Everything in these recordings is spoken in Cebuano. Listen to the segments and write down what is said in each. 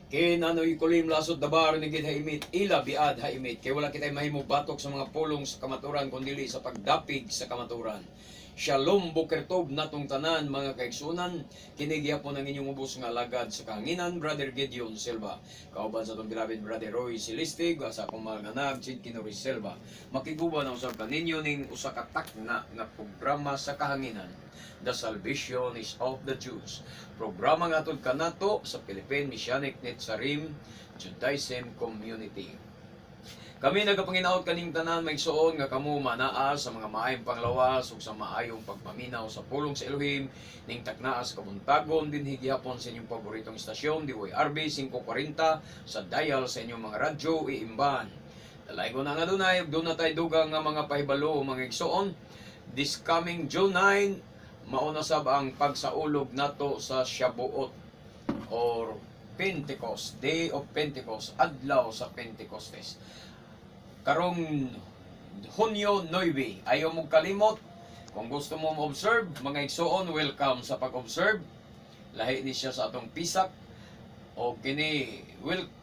Ken anoy kulim lasot dabar ni gid haimit ila biad haimit kay wala kitay mahimo batok sa mga pulong sa kamaturan kundili sa pagdapig sa kamaturan. Shalom, boker tov natong tanan, mga kaigsunan. Kini gihapon ang inyong ubos nga alagad sa kahanginan, Brother Gideon Silva. Kauban sa atong beloved Brother Roy Silistig, sa akong mga anak, Chid Kinori Silva. Makiguban ang usab kaninyo ning usa ka takna nga programa sa kahanginan. The Salvation is of the Jews. Programa nga atud kanato sa Philippine Messianic Netzarim Judaism Community. Kami nagapanginaot kaning tanan, maigsuon, nga kamo manaa sa mga maayong panglawas ug sa maayong pagpaminaw sa pulong sa Elohim ning taknaa sa kabuntagon dinhi gihapon sa inyong paboritong istasyon, DYRB 540 sa dial sa inyong mga radyo iimban. Dalaygon ang Adunay ug duna tay dugang nga mga pahibalo, mga igsuon. This coming June 9, mauna sab ang pagsaulog nato sa Shabuot or Pentecost, Day of Pentecost, adlaw sa Pentecostes. Karong Hunyo 9, ayaw mong kalimot. Kung gusto mo observe, mga igsuon, welcome sa pag-observe. Lahi ni siya sa atong Pisak. O kini,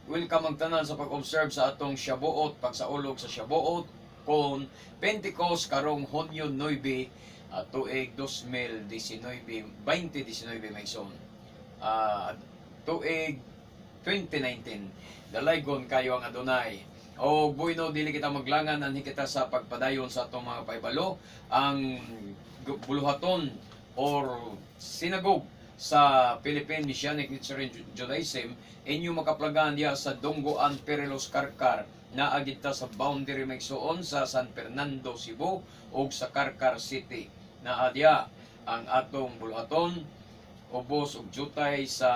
welcome ang tanan sa pag-observe sa atong Shabuot, pagsaulog sa Shabuot, kon Pentecost karong Hunyo 9, at tuig 2019, 2019, mga igsuon. Tuig 2019. Dalaygon kayo ang Adunay. O bueno, dili kita maglangan, anhi kita sa pagpadayon sa atong mga pahibalo. Ang buluhaton or synagogue sa Philippine Messianic Netzarim Judaism inyo makaplagan diya sa Donggoan, Perelos, Carcar. Naa gid ta sa boundary, maigsuon, sa San Fernando, Cebu ug sa Carcar City. Naa diya ang atong buluhaton, ubos og jutay sa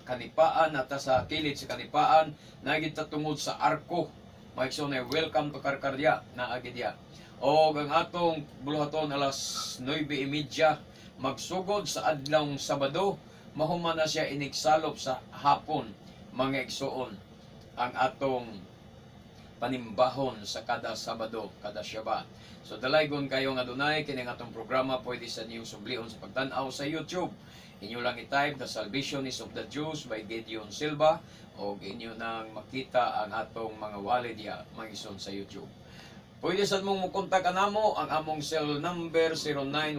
Kanipaan at sa kilid sa Kanipaan, naa gid ta tungod sa arko. Maigsoon, welcome to Carcar diya, naa gid diya. Og ang atong buluhaton, alas 9:30 magsugod sa adlawng Sabado, mahuman na siya inigsalop sa hapon, mga igsuon, ang atong panimbahon sa kada Sabado, kada Shabbat. So dalaygon kayo nga Adunay. Kini ang atong programa pwede sa ninyong sublion sa pagtan-aw sa YouTube. Inyo lang i-type "The Salvation is of the Jews" by Gideon Silva o inyo nang makita ang atong mga wali diya, mga igsoon, sa YouTube. Pwede sad mong mokontak kanamo, ang among cell number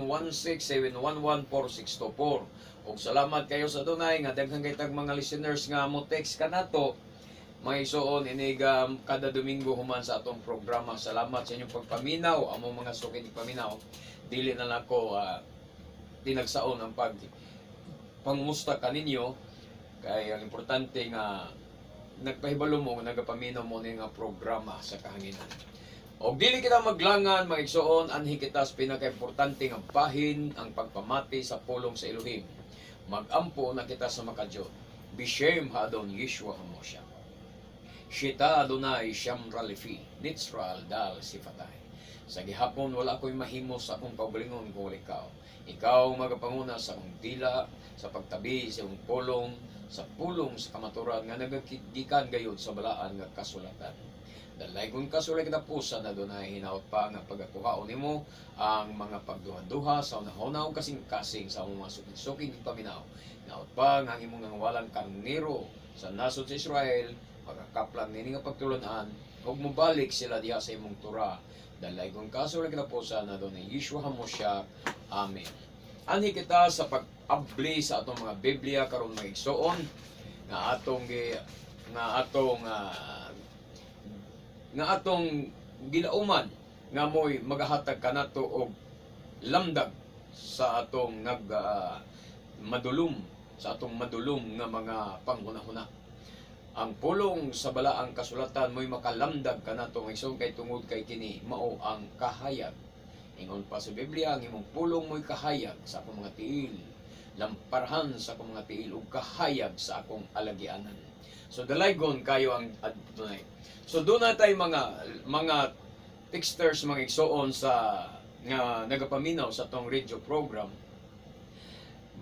0916-711-4624. Ug salamat kayo sa Adunay nga daghan kay tag mga listeners nga mo text kanato, mga igsoon, inig kada Domingo human sa atong programa. Salamat sa inyong pagpaminaw, among mga suki paminaw. Dili na lang ko tinagsaon ang pag pangumusta kaninyo kay ang importante nga nagpahibalo mo, nagapaminaw mo ni nga programa sa kahanginan. Og dili kita maglangan, mga igsoon, anhi kita sa pinakaimportante nga bahin, ang pagpamati sa pulong sa Elohim. Magampo na kita sa Makadiyot. Bishem Hadon Yeshua Hamosha. Shita Adonai Shamra Lefi, Nitzral Dal Sifatay. Sa gihapon, wala ko'y mahimo sa akong kaugalingon kung wala ikaw. Ikaw ang magapanguna sa akong dila, sa pagtabi sa akong pulong, sa pulong sa kamaturan nga nagagikan gayud sa balaan nga kasulatan. Dalaygon ka sa katapusan, Adonay, hinaot pa nga pagakuhaon nimo ang mga pagduha-duha sa unahuna ug kasing-kasing sa among mga suking-suking paminaw. Hinaot pa nga ang imong walang karnero sa nasod sa Israel magakaplan nini nga pagtulunan ug mobalik sila diha sa imong Torah. Dalaygon ka sa katapusan, Adonay Yeshua HaMoshiach. Amen. Anhi kita sa pag-abli sa atong mga Biblia karon, mga igsoon, nga atong gilauman nga mo'y magahatag kanato og lamdag sa atong nag madulom sa atong madulom nga mga panghunahuna. Ang pulong sa balaang kasulatan mo'y makalamdag kanato, mga igsoon, kay tungod kay kini mao ang kahayag. Ingon pa sa Biblia, ang imong pulong mo'y kahayag sa akong mga tiil, lamparhan sa akong mga tiil ug kahayag sa akong alagianan. So dalaygon kayo ang Adonai. So duna tay mga texters, mga igsoon, sa nga nagapaminaw sa atong radio program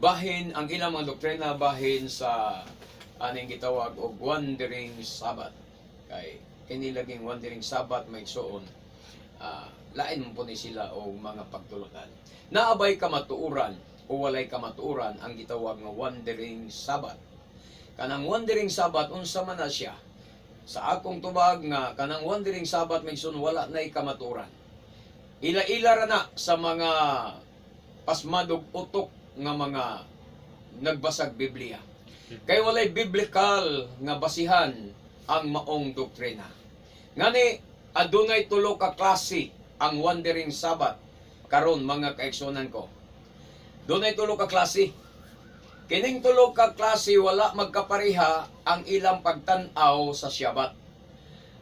bahin ang ilang mga doktrina bahin sa aning gitawag og Wandering Sabbath. Kay kini laging Wandering Sabbath, mga igsoon, lain man po ni sila og mga pagtulunan. Naa bay kamatuoran o walay kamatuoran ang gitawag nga Wandering Sabbath? Kanang Wandering Sabbath, unsa man na siya? Sa akong tubag nga kanang Wandering Sabbath, mga igsoon, wala na kamaturan. Ila-ila ra na sa mga pasmadog utok nga mga nagbasag Biblia. Kay walay biblical nga basihan ang maong doktrina. Ngani adunay tulo ka klase ang Wandering Sabbath karon, mga kaigsunan ko. Dunay tulo ka klase. Kining tulo ka klase, wala magkapareha ang ilang pagtan-aw sa Syabat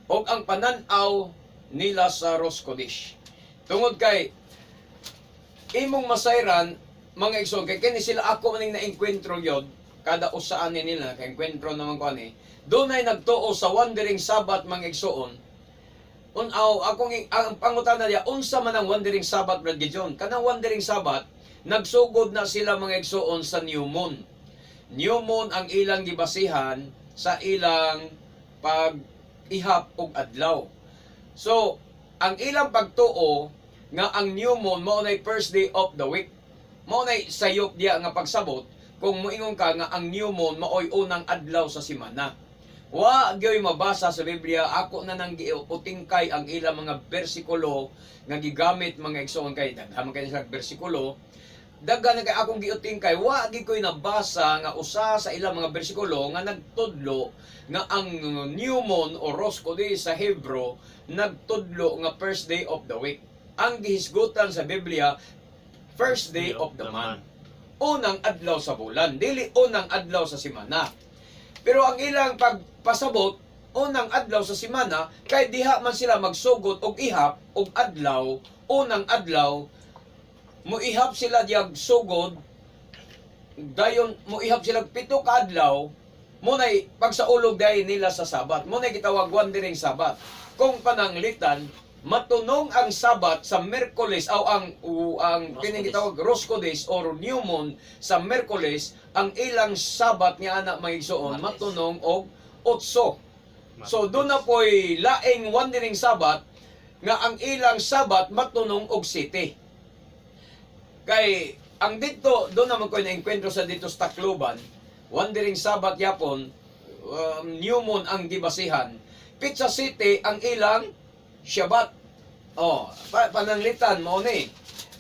og ang panan-aw nila sa Rosh Kodesh. Tungod kay imong masayran, mga igsoon, kay kini sila ako maning naengkwentro yod kada usaan ni nila kay engkwentro naman ko ani. Dunay nagtuo sa Wandering Sabbath, mga igsoon. Unaw akong ang pangutana niya, "Unsa man ang Wandering Sabbath, Brad Gideon?" Kanang Wandering Sabbath, nagsugod na sila, mga igsoon, sa new moon. New moon ang ilang gibasihan sa ilang pag-ihap og adlaw. So, ang ilang pagtuo nga ang new moon mao nay first day of the week. Mao nay sayop diya nga pagsabot kung moingon ka nga ang new moon maoy unang adlaw sa semana. Wa gyoy mabasa sa Biblia. Ako na nang giutingkay ang ilang mga bersikulo nga gigamit, mga igsoon, kay daghan man kay sila bersikulo. Daghan na kay akong giutingkay, wa gid ko'y nabasa nga usa sa ilang mga bersikulo nga nagtudlo nga ang new moon o Rosh Kodesh sa Hebrew nagtudlo nga first day of the week. Ang gihisgutan sa Biblia, first day of the month, unang adlaw sa bulan, dili unang adlaw sa semana. Pero ang ilang pagpasabot, unang adlaw sa semana, kay diha man sila magsugod og ihap og adlaw, unang adlaw, muihap sila diyag sugod, dayon muihap sila 7 ka adlaw, munay pagsaulog dayon nila sa Sabat. Munay gitawag Wandering Sabbath. Kung pananglitan, matunong ang Sabat sa Merkoles o ang Rosh kining Kodesh. Gitawag Rosh Kodesh or New Moon sa Merkoles, ang ilang Sabat nga ana, mga igsoon, Martes. Matunong og 8. So doon na po'y laing Wandering Sabbath nga ang ilang Sabat matunong og 7. Kay ang dito, doon naman ko na-enkwentro sa dito sa Tacloban, Wandering Sabbath yapon, new moon ang gibasihan. Petsa 7 ang ilang Shabbat. Oh, pananglitan mo ni.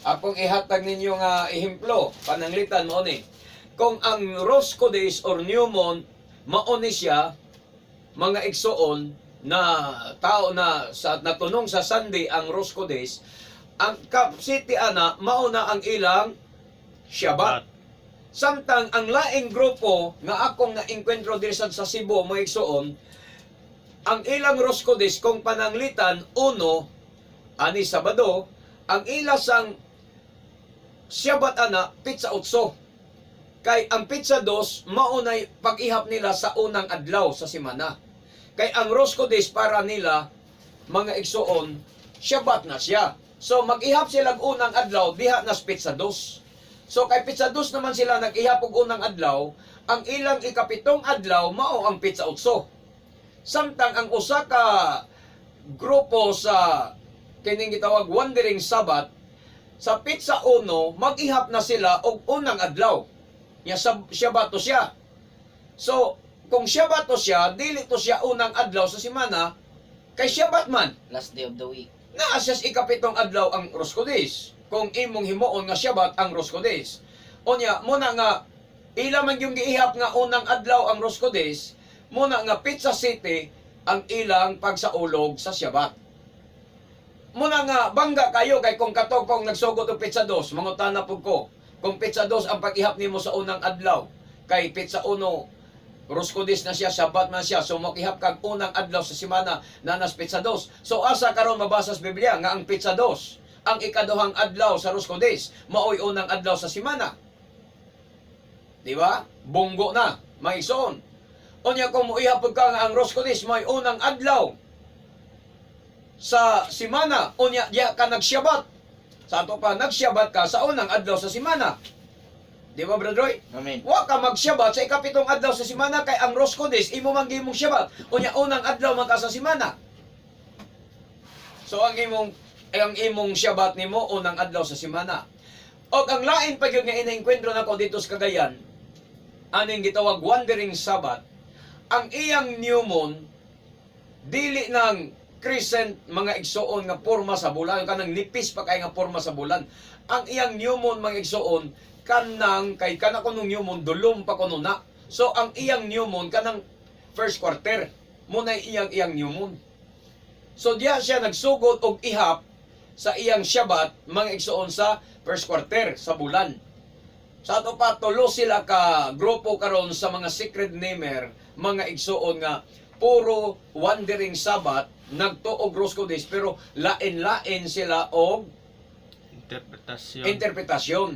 Akong ihatag ninyo nga ehemplo, pananglitan mo ni. Kung ang Rosh Kodesh or new moon mao ni siya, mga igsoon, na tao na sa natunong sa Sunday ang Rosh Kodesh, ang Cap City ana mao na ang ilang Shabbat. Samtang ang laing grupo nga akong naengkwentro diri sa Cebu, mga igsoon, ang ilang Rosh Kodesh kung pananglitan 1 ani Sabado, ang ila sang Shabbat ana petsa 8. Kay ang petsa 2 maunay pag-ihap nila sa unang adlaw sa semana. Kay ang Rosh Kodesh para nila, mga igsoon, Shabbat na siya. So mag-ihap sila og unang adlaw diha na sa petsa 2. So kay petsa 2 naman sila nag-ihap og unang adlaw, ang ilang ikapitong adlaw mao ang petsa 8. Samtang ang usa ka grupo sa kining gitawag Wandering Sabbath, sa petsa 1 mag-ihap na sila og unang adlaw. Nya sa Shabbat to siya. So kung Shabbat to siya, dili to siya unang adlaw sa semana kay Shabbat man. Last day of the week. Naa siya sa ikapitong adlaw ang Rosh Kodesh. Kung imong himuon nga Shabbat ang Rosh Kodesh. Unya, muna nga, ila man yung giihap nga unang adlaw ang Rosh Kodesh, muna nga petsa 7 ang ilang pagsaulog sa Shabbat. Muna nga, bangga kayo kay kung katong kong nagsugot og petsa 2, mangutana pud ko. Kung petsa 2 ang pag-ihap nimo sa unang adlaw, kay petsa 1 Rosh Kodesh na siya, Shabbat man siya. So makihap kag unang adlaw sa semana na nas petsa 2. So asa karon mabasa sa Biblia nga ang petsa 2, ang ikaduhang adlaw sa Rosh Kodesh, maoy unang adlaw sa semana? Di ba? Bunggo na, mga igsoon. Unya kung muihap pud ka nga ang Rosh Kodesh may unang adlaw sa semana, unya diya ka nagsyabat. Sa ato pa nagsyabat ka sa unang adlaw sa semana. Di ba, Brother Roy? Amen. Wa ka magsyabat sa ikapitong adlaw sa semana kay ang Rosh Kodesh imo man gimong syabat. Unya unang adlaw man ka sa semana. So ang imong syabat nimo unang adlaw sa semana. Og ang lain pa gyud nga inaengkwentro nako dito sa Cagayan, Aning gitawag Wandering Sabbath, ang iyang new moon dili nang crescent, mga igsuon, nga porma sa bulan, kanang nipis pa kay nga porma sa bulan. Ang iyang new moon, mga igsuon, kanang kay kana kunong new moon, dulom pa kuno na. So ang iyang new moon, kanang first quarter mo na iyang iyang new moon. So diya siya nagsugod og ihap sa iyang Shabbat, mga igsuon, sa first quarter sa bulan. Sa ato pa, tulo sila ka grupo karon sa mga secret namer, mga igsuon, nga puro Wandering Sabbath, nagtuog Roscoe Days, pero lain-lain sila og Interpretasyon. Interpretasyon.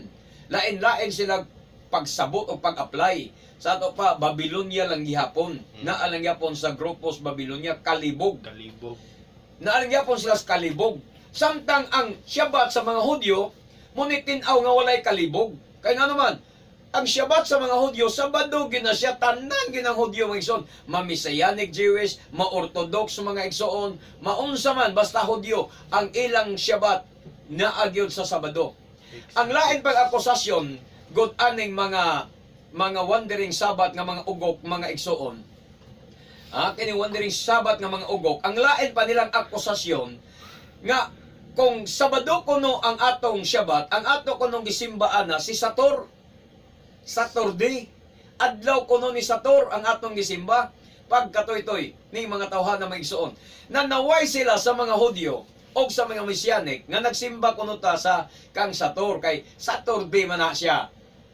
Lain-lain sila pagsabot o pag-apply. Sa ato pa, Babylonia lang gihapon. Naa lang gihapon sa grupos Babylonia, kalibog. Kalibog. Naa lang gihapon sila sa kalibog. Samtang ang Shabbat sa mga Hudyo, ngunit tin-aw nga walay kalibog. Kaya nga naman, ang Shabbat sa mga Hudyo, Sabado gina siya, tanan ginang Hudyo, mga igsoon. Ma-Messianic Jewish, ma-Orthodox, mga igsoon, maunsa man, basta Hudyo, ang ilang Shabbat naa gyud sa Sabado. Ang lain pag akusasyon, god aning mga Wandering Sabbath nga mga ugok, mga igsoon. Ah, kini Wandering Sabbath nga mga ugok, ang lain pa nilang akusasyon nga kung Sabado kuno ang atong Shabbat, ang ato kunong gisimbaan na si Sator. Saturday. Adlaw kuno ni Sator ang atong gisimba pagkatoy-toy ning mga tawhan na maigsuon. Nanaway sila sa mga Hudyo o sa mga Messianic nga nagsimba kuno ta sa kang Sator kay Saturday man na siya.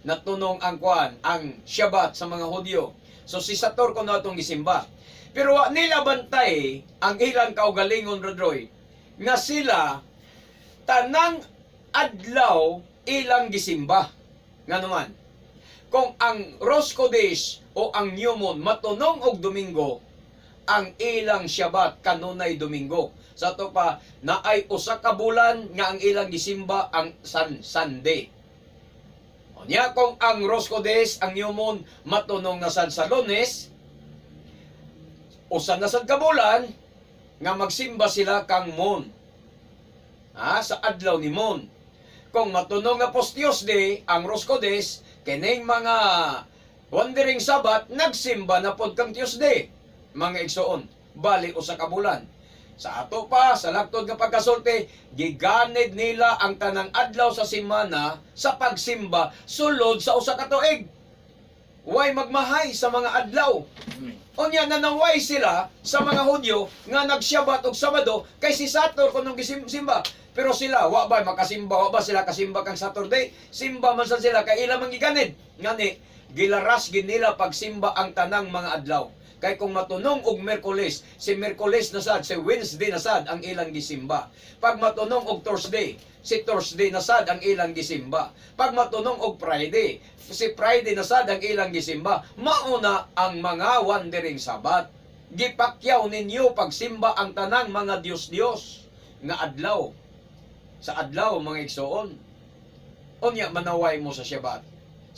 Natunong ang kuan, ang Shabbat sa mga Hudyo. So si Sator kuno atong gisimba. Pero wa nila bantay ang ilang kaugalingon, Rodroy, nga sila tanang adlaw ilang gisimba. Nga naman, kung ang Roscoe Days o ang New Moon matunong og Domingo, ang ilang Shabbat kanunay Domingo. Sa ato pa, naay usa ka bulan nga ang ilang gisimba ang Sunday. O niya, kung ang Roscoe Days, ang New Moon, matunong na sad sa Lunes, usa na sad ka bulan nga magsimba sila kang Moon. Ah, sa adlaw ni Moon. Kung matunong na pos Tuesday, ang Roscoe Days, kining mga Wandering Sabbath, nagsimba na pod kang Tuesday. Mga igsoon, bali usa ka bulan. Sa ato pa, sa lagtod nga pagkasulti, giganid nila ang tanang adlaw sa simana sa pagsimba sulod sa usa ka tuig. Way magmahay sa mga adlaw. Unya nanaway sila sa mga Hudyo nga nagsyabat og Sabado kay si Sator kunong gisimba. Pero sila wa ba makasimba, wa ba sila kasimba kang Saturday? Simba man sad sila kay ila man giganid. Ngani gilaras gid nila pagsimba ang tanang mga adlaw. Kay kung matunong og Merkules, si Merkules na sad, si Wednesday na sad ang ilang gisimba. Pag matunong og Thursday, si Thursday na sad ang ilang gisimba. Pag matunong og Friday, si Friday na sad ang ilang gisimba. Mauna ang mga Wandering Sabbath. Gipakyaw ninyo pagsimba ang tanang mga Diyos-Diyos nga adlaw. Sa adlaw, mga igsoon. Unya manaway mo sa Shabbat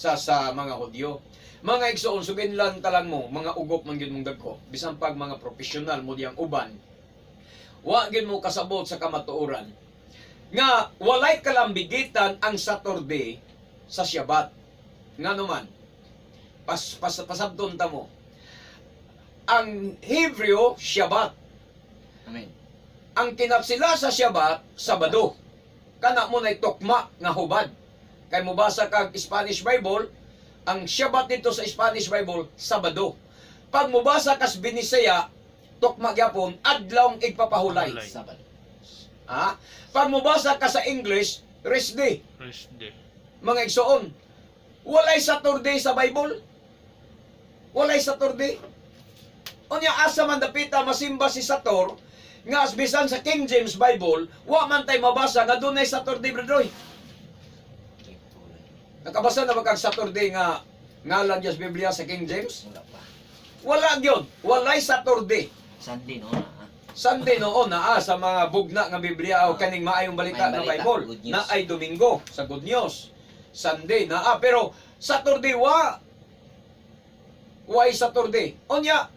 sa mga Hudyo. Mga igsoon, suginlan talang mo, mga ugok man gyud mong dagko, bisan pag mga profesional mo diyang uban. Wa gyud mo kasabot sa kamatuoran nga walay kalambigitan ang Saturday sa Shabbat. Nga naman, pas, pas, pasabton ta mo. Ang Hebreo, Shabbat. Amen. Ang kinatsila sa Shabbat, Sabado. Kana mo na tukma nga hubad. Kay mobasa kag Spanish Bible, ang Shabbat dito sa Spanish Bible, Sabado. Pag mobasa kas Binisaya, tukma gyapon, adlawng igpapahulay. Hulay. Sabado. Ha? Pag mobasa ka sa English, rest day. Rest day. Mga igsoon, walay Saturday sa Bible. Walay Saturday. Unya asa man dapita masimba si Sator nga as bisan sa King James Bible, wa man tay mabasa nga dunay Saturday, Brother Roy. Nakabasa na ba kag Saturday nga ngalan sa Biblia sa King James? Wala pa. Wala gyud. Walay Saturday. Sunday no na. Ah. Sunday noon naa sa mga bugna nga Biblia o kaning maayong balita Maayong nga balita, Bible good news. na ay Domingo sa Good News. Sunday naa, pero Saturday wa. Why Saturday? Unya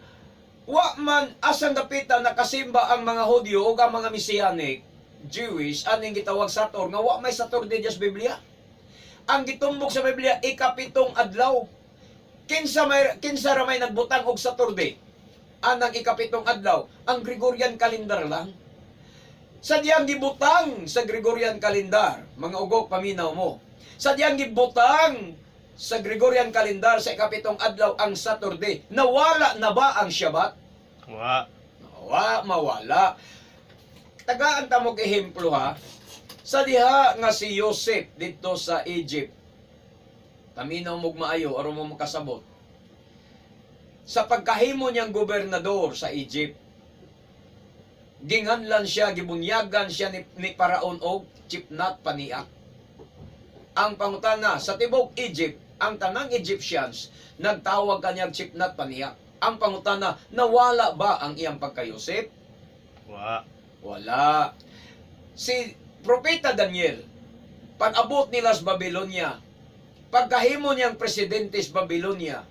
wa man asang dapita nakasimba ang mga Hudyo ug ang mga Messianic Jewish aning gitawag Sator nga wa may Saturday sa Biblia. Ang gitumbok sa Biblia, ikapitong adlaw. Kinsa ra may nagbutang og Saturday? Anang ikapitong adlaw, ang Gregorian calendar lang. Sa diyang gibutang sa Gregorian calendar, mga ugok, paminaw mo. Sa diyang gibutang sa Gregorian calendar sa ikapitong adlaw ang Saturday, nawala na ba ang Shabbat? Wa. Wa, mawala. Tagaan ta mo ehemplo ha. Sa diha nga si Joseph dito sa Egypt. Paminaw mog maayo aron mo makasabot. Sa pagkahimo niyang gobernador sa Egypt, ginganlan siya, gibunyagan siya ni Paraon og Chipnat Paniak. Ang pangutana sa tibok Egypt, ang tanang Egyptians nagtawag kanyang Chipnat Paniak. Ang pangutana, nawala ba ang iyang pagka-Joseph? Wa. Wala. Si Propeta Daniel, pag-abot nila sa Babylonia, pagkahimo niyang presidente sa Babylonia,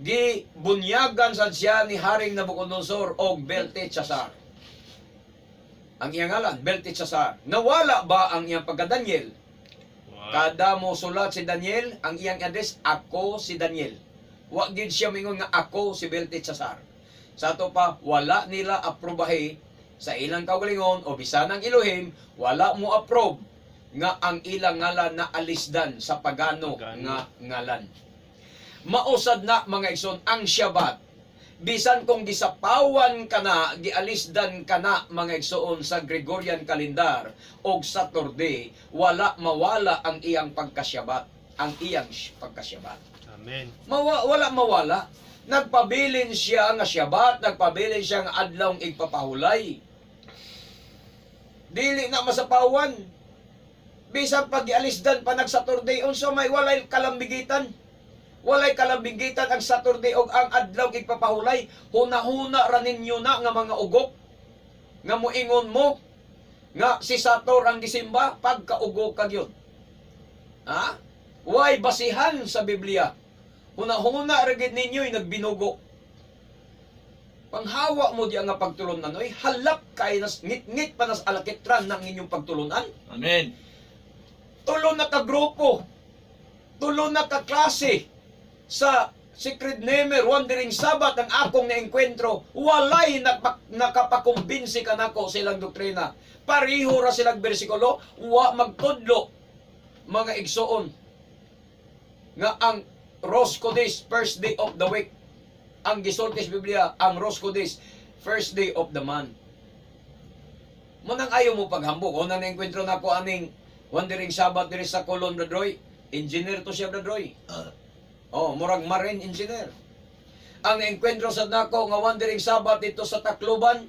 gibunyagan sad siya ni Haring Nabucodonosor og Belteshazzar. Ang iyang ngalan, Belteshazzar. Nawala ba ang iyang pagka-Daniel? Wa. Kada mo sulat si Daniel, ang iyang address, "Ako si Daniel." Wa gid siya mingon nga "Ako si Belteshazzar." Sa ato pa, wala nila aprobahe sa ilang kaugalingon o bisan ang Elohim, wala mo approve nga ang ilang ngalan na alisdan sa pagano, Pagano. nga ngalan. Mausad na, mga igsoon, ang Shabbat. Bisan kung gisapawan ka na, gialisdan ka na, mga igsoon, sa Gregorian calendar og Saturday, wala mawala ang iyang pagkasyabat, ang iyang pagkasyabat. Amen. Wala mawala. Nagpabilin siya nga Syabat, nagpabilin siya nga adlawng igpapahulay. Dili na masapawan. Bisan pag gialisdan pa nag Saturday, unsa may walay kalambigitan. Walay kalambigitan ang Saturday og ang adlaw igpapahulay. Huna-huna ra ninyo na nga mga ugok. Nga moingon mo nga si Sator ang gisimba, pagkaugok ka gyud. Ha? Way basihan sa Biblia. Huna-huna ra gid ninyo'y nagbinugo. Panghawa mo di nga pagtulunan oy, halap kay nas ngit-ngit pa nas alakitran ng inyong pagtulunan. Amen. Tulo na ka grupo. Tulo na ka klase sa Secret Namer, Wandering Sabbath ang akong naengkwentro, walay nakapakumbinsi kanako silang doktrina. Pariho ra silang bersikulo, wa magtudlo, mga igsoon, nga ang Rosh Kodesh, first day of the week. Ang gisulti sa Biblia, ang Rosh Kodesh, first day of the month. Munang ayaw mo paghambog. Unang naengkwentro na ako aning Wandering Sabbath diri sa Colon, Brad Roy. Engineer to siya, Brad Roy. Oh, murag marine engineer. Ang naengkwentro sa nako nga Wandering Sabbath dito sa Tacloban,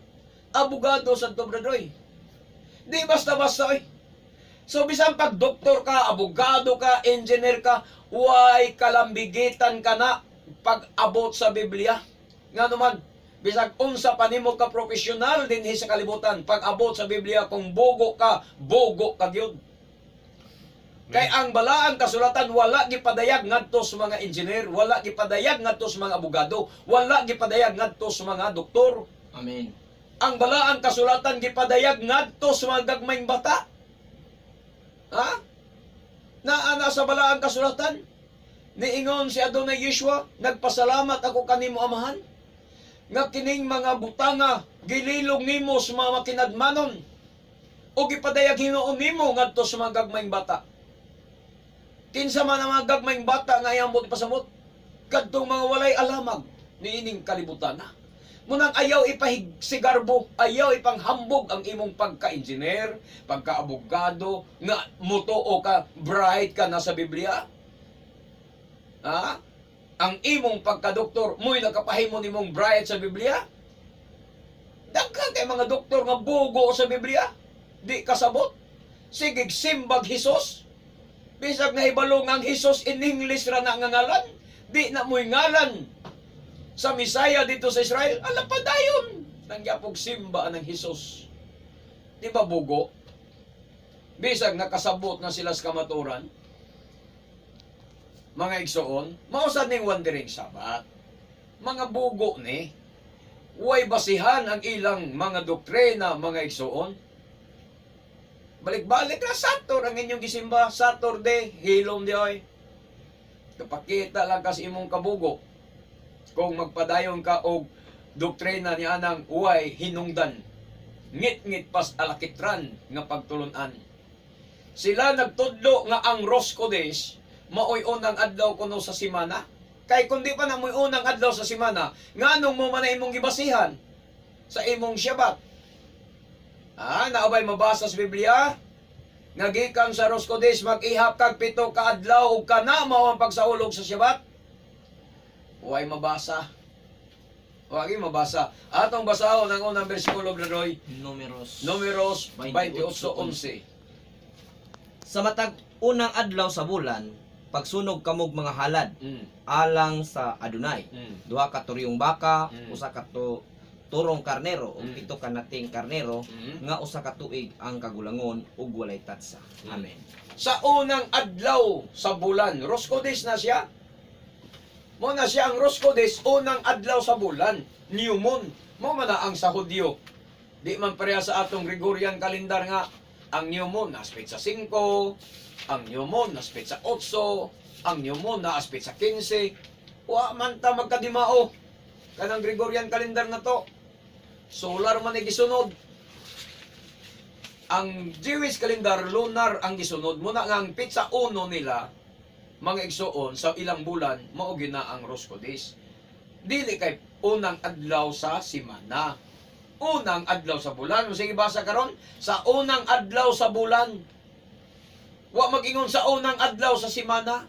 abogado sa to, Brad Roy. Di basta-basta oy. So bisan pag doktor ka, abogado ka, engineer ka, way kalambigitan ka na pag abot sa Biblia. Nga naman, bisag unsa pa nimo ka profesional dinhi sa kalibutan, pag abot sa Biblia, kung bogo ka, bogo ka gyud. Kay ang balaang kasulatan wala gipadayag ngadto sa mga engineer, wala gipadayag ngadto sa mga abogado, wala gipadayag ngadto sa mga doktor. Amen. Ang balaang kasulatan gipadayag ngadto sa mga gagmayng bata. Ha? Naa na sa balaang kasulatan. Niingon si Adonai Yeshua, "Nagpasalamat ako kanimo, Amahan, nga kining mga butanga gililong nimo sa mga makinadmanon o gipadayag hinuon nimo ngadto sa mga gagmayng bata." Kinsa man ang mga gagmayng bata nga iyang buot ipasabot? Kadtong mga walay alamag niining kalibutan na. Munang ayaw ipahigsigarbo, ayaw ipanghambog ang imong pagka-engineer, pagka-abogado, nga mutuo ka, bright ka na sa Biblia. Ha? Ang imong pagka-doktor, mo'y nakapahimo nimong bright sa Biblia? Daghan kay mga doktor nga bugo sa Biblia. Di kasabot. Sige, simbag Hesus. Bisag nahibalo nga ang Hesus in English ra na nga ngalan. Di na mo'y ngalan sa Misaya dito sa Israel, alam pa dayon. Nangyapog simba ng Hesus. Di ba bugo? Bisag nakasabot na sila sa kamaturan. Mga igsoon, mausad ning Wandering Sabbath. Mga bugo ni. Way basihan ang ilang mga doktrina, mga igsoon. Balik-balik ra, Sator ang inyong gisimba. Saturday, hilom di oy. Kapakita lang kas imong kabugo kung magpadayon ka og doktrina ni anang uway hinungdan. Ngit-ngit pas alakitran nga pagtulunan. Sila nagtudlo nga ang Rosco Days maoy unang adlaw kuno sa simana. Kay kung di pa na mo'y unang adlaw sa simana, nganong mo man na imong gibasihan sa imong Shabbat? Ah, naabay mabasa sa Biblia? Nga gikan sa Rosco Days mag-ihap kag 7 ka adlaw ug kana mao ang pagsaulog sa Shabbat? Way mabasa. Wagi mabasa. Atong basahon ang unang bersikulo, Brother Roy. Numeros. Numeros 28:11. Sa matag unang adlaw sa bulan, pagsunog kamog mga halad alang sa Adunay. Duha ka turyong baka, usa ka turong karnero ug 7 ka nating karnero nga usa ka tuig ang kagulangon ug walay tatsa. Amen. Sa unang adlaw sa bulan, Rosco Days na siya. Mo na siya ang Rosco Days, unang adlaw sa bulan, new moon. Mo man na ang sa Hudyo. Di man pareha sa atong Gregorian calendar nga ang new moon nas petsa 5, ang new moon nas petsa 8, ang new moon nas petsa 15. Wa man ta magkadimao kanang Gregorian calendar na to. Solar man ay gisunod. Ang Jewish calendar, lunar ang gisunod. Muna nga ang petsa 1 nila, mga igsuon, sa ilang bulan, mao gyud na ang Rosco Days. Dili kay unang adlaw sa simana. Unang adlaw sa bulan. Sige, basa karon, sa unang adlaw sa bulan. Wa mag-ingon sa unang adlaw sa simana.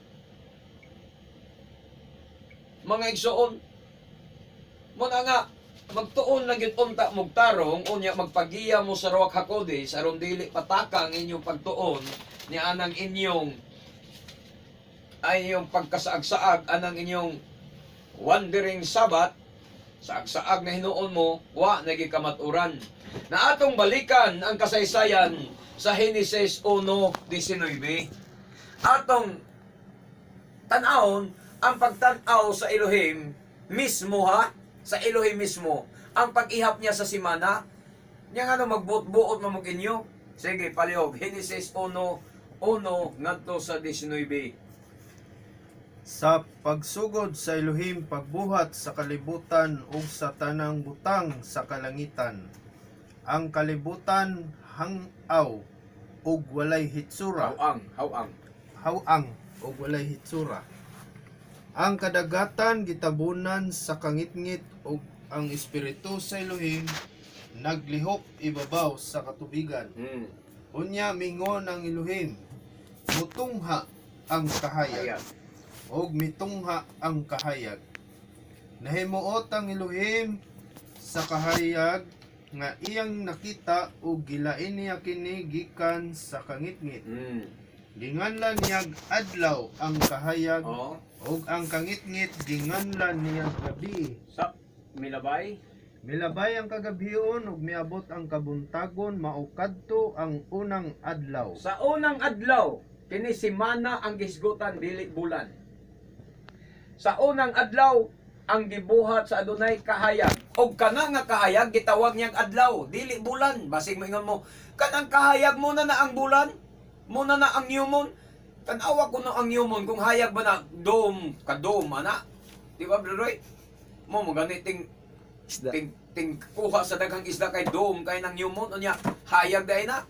Mga igsuon, muna nga magtuon lang gyud unta mugtarong, unya magpagiya mo sa Ruach HaKodesh aron dili pataka ang inyong pagtuon ni anang inyong ay inyong pagkasaag-saag anang inyong wandering Sabat, saag-saag na hinuon mo wa nagi kamaturan na atong balikan ang kasaysayan sa Henesis 1:19. Atong tan-awon ang pagtan-aw sa Elohim mismo, ha, sa Elohim mismo ang pag-ihap niya sa simana niya nga no magbuot-buot mo mag inyo. Sige, palihog Henesis 1:1 ngadto sa 19. Sa pagsugod sa Elohim pagbuhat sa kalibutan ug sa tanang butang sa kalangitan. Ang kalibutan hangaw ug walay hitsura. Hawang, hawang. Hawang ug walay hitsura. Ang kadagatan gitabunan sa kangitngit ug ang espiritu sa Elohim naglihok ibabaw sa katubigan. Unya mingon ang Elohim, "Mutungha ang kahayag." Ayan. Og mitungha ang kahayag. Nahimuot ang Elohim sa kahayag nga iyang nakita ug gilain niya kini gikan sa kangitngit. Ginganlan niyag adlaw ang kahayag ug ang kangitngit ginganlan niyag gabi. Sa milabay. Milabay ang kagabhion ug miabot ang kabuntagon, mao kadto ang unang adlaw. Sa unang adlaw, kini simana ang gisgutan, dili bulan. Sa unang adlaw, ang gibuhat sa Adunay kahayag. Og kana nga kahayag gitawag niyang adlaw, dili bulan. Basig moingon mo, kanang kahayag mo na na ang bulan, mo na na ang new moon. Tan-awa kuno ang new moon kung hayag ba na dome, kadome ana. Di ba, Brother Roy? Mo mo ganiting Isda. ting ting kuha sa daghang isda kay dome kay nang new moon, unya hayag dai na.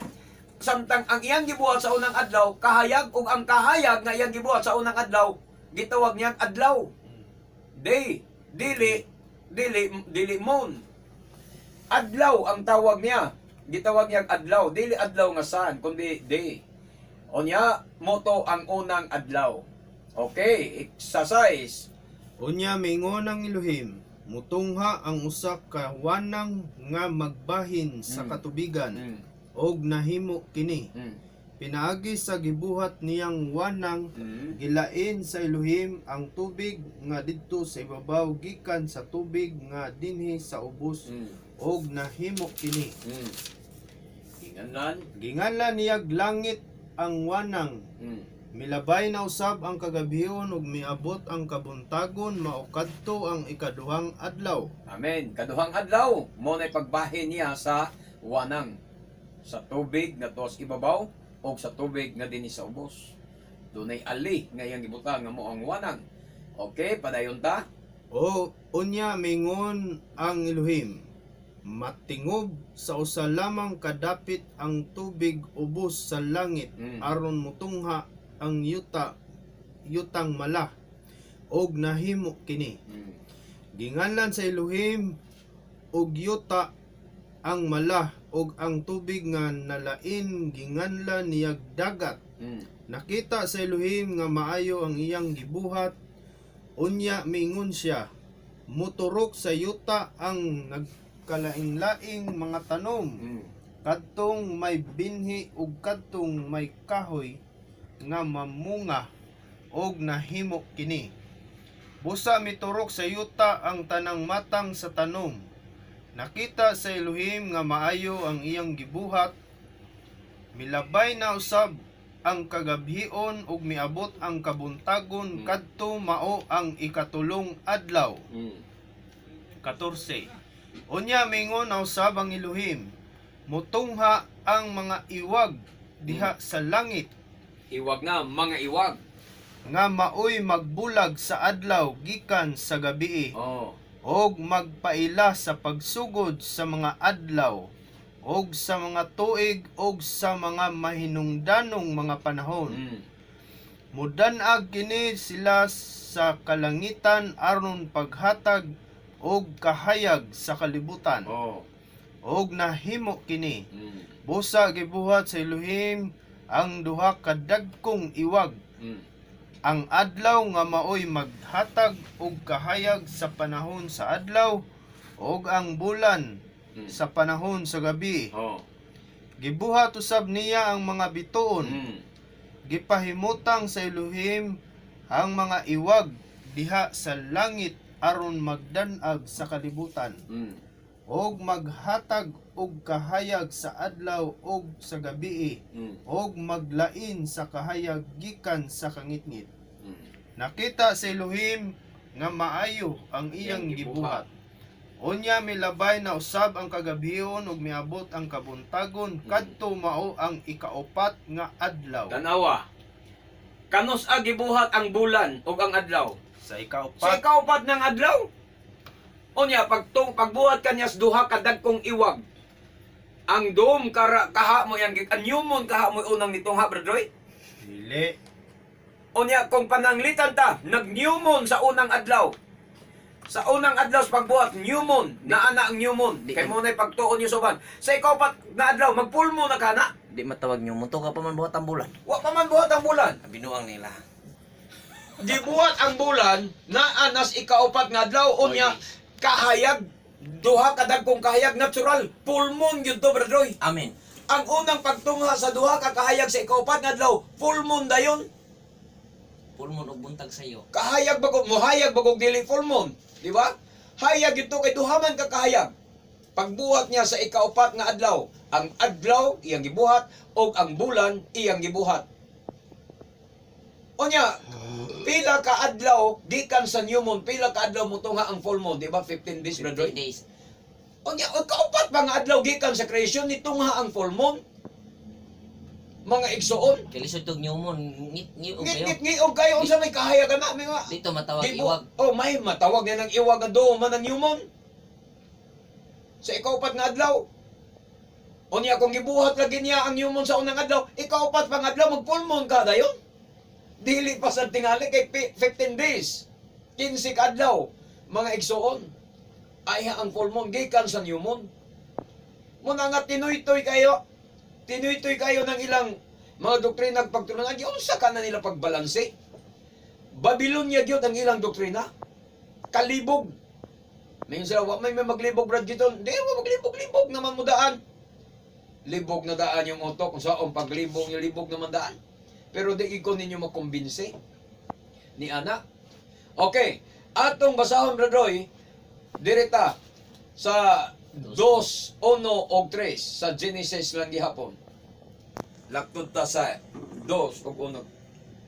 Samtang ang iyang gibuhat sa unang adlaw kahayag, ug ang kahayag nga iyang gibuhat sa unang adlaw gitawag niyang adlaw, day, dili dili dili moon. Adlaw ang tawag niya, gitawag niyang adlaw, dili adlaw nga sun kundi day. Unya moto ang unang adlaw. Okay, exercise. Unya mingon ang Elohim, "Mutungha ang usa ka wanang nga magbahin sa katubigan," og nahimo kini. Pinaagi sa gibuhat niyang wanang, gilain sa Elohim ang tubig nga didto sa ibabaw gikan sa tubig nga dinhi sa ubos, og nahimo kini. Inganan. Ginganlan niyag langit ang wanang. Milabay na usab ang kagabhion ug miabot ang kabuntagon, mao kadto ang ikaduhang adlaw. Amen. Kaduhang adlaw, mo na'y pagbahin niya sa wanang. Sa tubig nga tuas ibabaw o sa tubig nga dinhi sa ubos. Dunay ali nga iyang gibutang nga mo ang wanang. Okay, padayon ta. O unya mingon ang Elohim, matingob sa usa lamang kadapit ang tubig ubos sa langit aron mutungha ang yuta yutang mala, og nahimo kini. Ginganlan sa Elohim og yuta ang mala, og ang tubig nga nalain ginganlan niyag dagat. Nakita sa Elohim nga maayo ang iyang gibuhat. Unya mingon siya, muturok sa yuta ang nagkalaing-laing mga tanom, kadtong may binhi ug kadtong may kahoy nga mamunga, og nahimo kini. Busa miturok sa yuta ang tanang matang sa tanom. Nakita sa Elohim nga maayo ang iyang gibuhat. Milabay na usab ang kagabhion ug miabot ang kabuntagon, kadto mao ang ikatulong adlaw. 14. Unya mingon na usab ang Elohim, mutungha ang mga iwag diha sa langit Iwag na mga iwag. Nga maoy magbulag sa adlaw gikan sa gabii og magpaila sa pagsugod sa mga adlaw og sa mga tuig og sa mga mahinungdanong mga panahon. Mudan-ag kini sila sa kalangitan aron paghatag og kahayag sa kalibutan, og nahimo kini. Busa gibuhat sa Elohim ang duha ka dagkong iwag, ang adlaw nga maoy maghatag og kahayag sa panahon sa adlaw ug ang bulan sa panahon sa gabi. Gibuhat usab niya ang mga bituon. Gipahimutang sa Elohim ang mga iwag diha sa langit aron magdan-ag sa kalibutan ug maghatag og kahayag sa adlaw ug sa gabii ug maglain sa kahayag gikan sa kangitngit. Nakita sa Elohim nga maayo ang iyang Iyang gibuhat. gibuhat. Unya milabay na usab ang kagabhion ug miabot ang kabuntagon, kadto mao ang ikaupat nga adlaw. Tanawa. Kanus a gibuhat ang bulan ug ang adlaw? Sa Sa ikaupat. ikaupat ng adlaw. Unya pagtung pagbuhat kanya sa duha ka dagkong iwag. Ang dom kara kaha mo yang gikan kaha mo unang nitungha, Brad Roy. Dili. Unya kung pananglitan ta, nag new moon sa unang adlaw. Sa unang adlaw sa pagbuhat, new moon, naa na ang new moon. Kay mo na'y pagtuon niyo soban. Sa ikaupat na adlaw, mag full moon na kana. Di matawag nyo, munto ka pa man buhat ang bulan. Wa pa man buhat ang bulan. Ang binuang nila. Gibuhat ang bulan, naa nas ikaupat nga adlaw, unya kahayag duha ka dagkong kahayag natural, full moon gyud to, Brad Roy. Amen. Ang unang pagtungha sa duha ka kahayag sa ikaupat nga adlaw, full moon dayon. Full moon og buntag sa iyo. Kahayag bagog mohayag bagog dili full moon, di ba? Hayag gyud to kay duha man ka kahayag. Pagbuhat niya sa ikaupat nga adlaw, ang adlaw iyang gibuhat ug ang bulan iyang gibuhat. Unya, pila ka adlaw gikan sa new moon, pila ka adlaw motungha ang full moon, di ba? 15 days, Brad Roy? 15 days. Unya, og kaupat pa nga adlaw gikan sa creation nitungha ang full moon. Mga igsoon, Kay lisod tog new moon, ngit ngit og kayo. ngit ngit og kayo unsa may kahayag na may mga Dito matawag Di iwag. Oh, may matawag na ng iwag nga do man ang new moon. Sa ikaupat nga adlaw. Unya kung gibuhat lagi niya ang new moon sa unang adlaw, ikaupat pa nga adlaw mag full moon ka dayon. Dili pa sa tingali kay 15 days. 15 ka adlaw mga igsoon. Ay ang full moon gikan sa new moon. Muna nga tinuytoy kayo. Tinuytoy kayo ng ilang mga doktrina ug pagtulunan. Giunsa ka na nila pagbalanse? Babylonia gyud ang ilang doktrina. Kalibog. May sila, wa may maglibog, Brad Giton. Di mo maglibog-libog naman mo daan. Libog na daan yung utok. Kung saan paglibog yung libog naman daan. Pero di ko ninyo makumbinse ni anak. Okay. Atong basahon, Brad Roy, direkta sa 2, 1 og 3 sa Genesis lang gihapon. Laktod ta sa 2 og 1.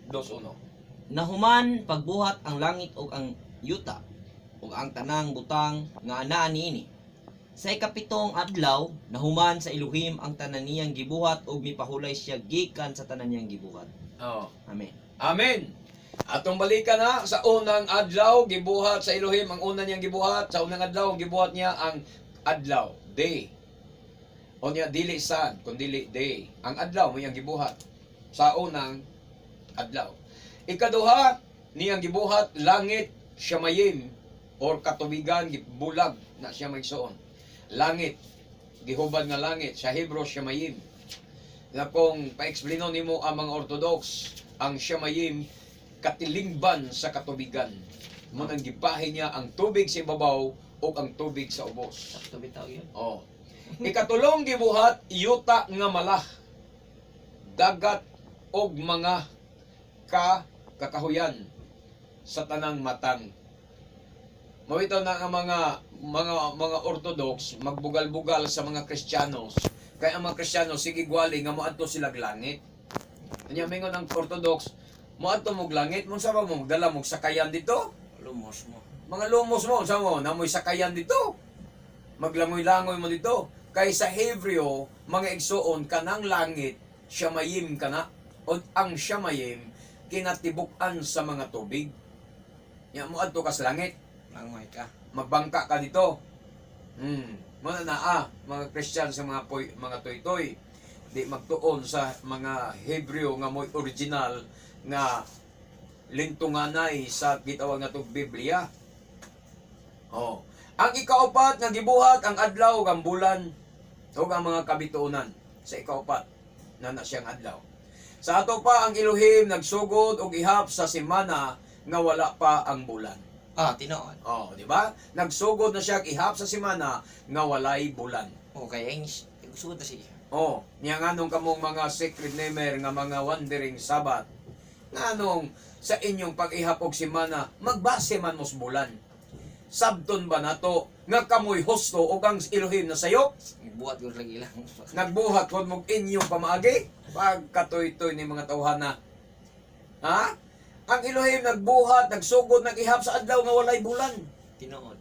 2, 1. Nahuman pagbuhat ang langit ug ang yuta ug ang tanang butang nga anaa niini. Sa ikapitong adlaw, nahuman sa Elohim ang tanan niyang gibuhat ug mipahulay siya gikan sa tanan niyang gibuhat. Oo. Amen. Amen. Atong balikan na sa unang adlaw gibuhat sa Elohim ang una niyang gibuhat sa unang adlaw gibuhat niya ang adlaw, day. O niya dili sun kun dili day. Ang adlaw mo iyang gibuhat sa unang adlaw. Ikaduha niyang gibuhat langit, shamayim or katubigan, bulag na siya maigsoon. Langit, gihubad nga langit sa Hebrew shamayim. Na kung pa-explaino nimo ang mga Orthodox, ang shamayim katilingban sa katubigan. Mo nang gibahin niya ang tubig sa ibabaw o ang tubig sa ubos. Sakto bitaw yun. Oh. Ikatulong gibuhat yuta nga mala. Dagat og mga kakahuyan sa tanang matang. Mawito na ang mga Orthodox magbugal-bugal sa mga Kristiyanos. Kaya ang mga Kristiyano sige gwali nga moadto sila langit. Nya mingon ang Orthodox, moadto mo langit, mo sa ba mo dala mo sakayan dito? Lumos mo. Mga lumos mo, sa mo, namoy sakayan dito. Maglangoy-langoy mo dito. Kay sa Hebreo, mga igsoon, kanang langit, siyamayim kana. O ang siyamayim, kinatibuk-an sa mga tubig. Ya mo adto ka sa langit, Langoy ka. magbangka ka dito. Muna na mga Christian sa mga poy, mga toy-toy, di magtuon sa mga Hebreo nga mo'y original nga lintunganay sa gitawag nga tong Biblia. Oh. Ang ikaupat nga gibuhat ang adlaw ug ang bulan ug ang mga kabituonan sa ikaupat na na siyang adlaw. Sa ato pa ang Elohim nagsugod og ihap sa semana nga wala pa ang bulan. Ah, tinuod. Oh, di ba? Nagsugod na siya ihap sa semana nga walay bulan. Okay, ang sugod na siya. Oh, niya nganong kamong mga sacred namer nga mga wandering Sabat. Nganong sa inyong pag-ihap og semana magbase man mos bulan. Sabton ba nato nga kamoy husto og ang Elohim na sayop? Buhat gud lagi lang. Nagbuhat pod mo inyong pamaagi pagkatoy-toy ni mga tawhana. Ha? Ang Elohim nagbuhat, nagsugod, nag-ihap sa adlaw nga walay bulan. Tinuod.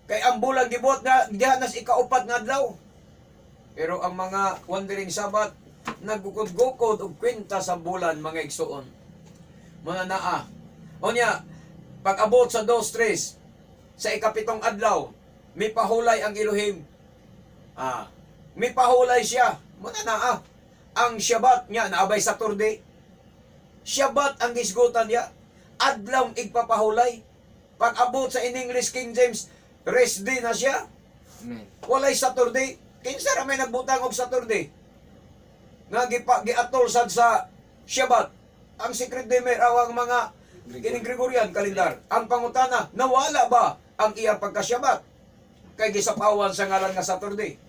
Kay ang bulan gibuhat na diha nas ikaupat nga adlaw. Pero ang mga wandering Sabat nagukod-gukod og kwenta sa bulan, mga igsuon. Mga naa. Onya, pag-abot sa 2:3 sa ikapitong adlaw, may pahulay ang Elohim. Ah, may pahulay siya. Mga naa. Ang Shabbat niya naabay Saturday. Shabbat ang gisgutan niya. Adlaw igpapahulay. Pag-abot sa in English King James, rest day na siya. Amen. Walay Saturday. Kinsa ra may nagbutang og Saturday? Nga gipa giatol sad sa Shabbat. Ang secret day aw ang mga kining Gregorian calendar. Ang pangutana, nawala ba ang iyang pagka-Shabbat? Kay gisapawan sa ngalan nga Saturday.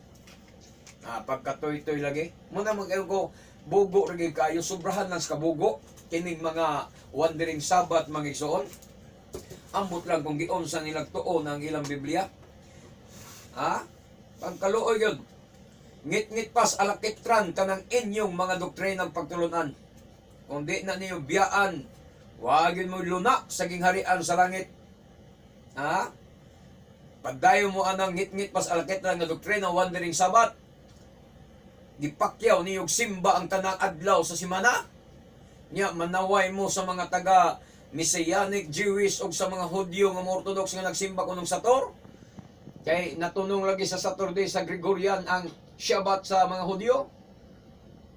Ah, pagkatoy-toy lagi. Muna mag ko bugo ra gyud kayo, sobrahan lang sa kabugo kining mga wandering Sabat, mga igsoon. Ambot lang kung giunsa nilang tuon ang ilang Biblia. Ha? Pagkaluoy yun. Ngit-ngit pas alakitran kanang inyong mga doktrinang pagtulunan. Kung di na niyo biyaan, wag yun mo luna sa gingharian sa langit. Ha? Pagdayo mo anang ngit-ngit pas alakitran nga doktrina wandering Sabat, gipakyaw niyog simba ang tanang adlaw sa simana. Nya manaway mo sa mga taga Messianic Jewish o sa mga Hudyo nga mga Orthodox nga nagsimba kunong Sator. Kay natunong lagi sa Saturday sa Gregorian ang Shabbat sa mga Hudyo.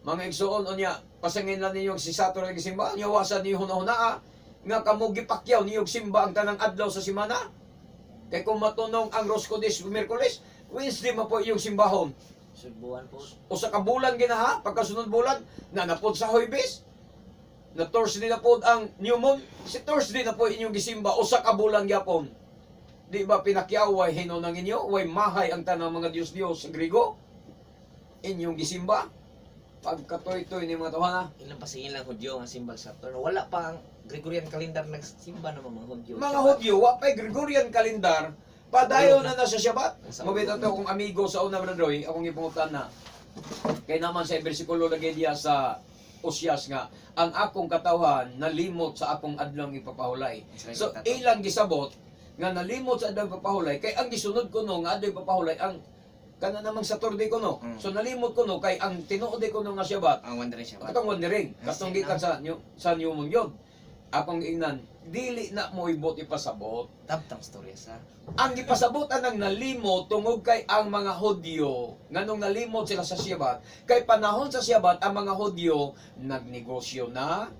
Mga igsoon, unya, pasangin lang ninyo si Saturday lagi simba, unya wasa niyo huna-hunaa nga kamo gipakyaw niyog simba ang tanang adlaw sa simana. Kay kung matunong ang Roscodis Miyerkules, Wednesday man po iyong simbahon. Sudbuan po. O sa kabulan ginaha, pagkasunod bulan, na napod sa Huwebes, na Thursday na po ang new moon, si Thursday na po inyong gisimba, o sa kabulan gyapon. Di ba pinakyaway hino ng inyo, way mahay ang tanang mga Diyos-Diyos sa Grigo, inyong gisimba, pagkatoy-toy ni mga tawhana. Ilang pasingin lang Hudyo ang simbag sa Saturn. Wala pa ang Gregorian calendar nagsimba ng mga Hudyo. Mga Hudyo, wa pa'y Gregorian calendar, padayon na na sa Shabbat. Mabit ato akong amigo sa una, Brother Roy, akong ipungutan na. Kaya naman sa bersikulo lagi diya sa Osyas nga, ang akong katawhan nalimot sa akong adlong ipapahulay. So ilang gisabot nga nalimot sa adlong ipapahulay kay ang gisunod ko no nga adlong ipapahulay ang Kana namang Saturday ko no. So nalimot ko no kay ang tinuod ko no nga Shabbat. Ang wandering Shabbat. Katong wandering, Ah, katong sino? gikan sa New Moon yun. Akong ingnan, dili na mo ibot ipasabot. Tabtang storya sa. Ang gipasabot anang nalimot tungod kay ang mga Hudyo, nganong nalimot sila sa Shabbat, kay panahon sa Shabbat ang mga Hudyo nagnegosyo na,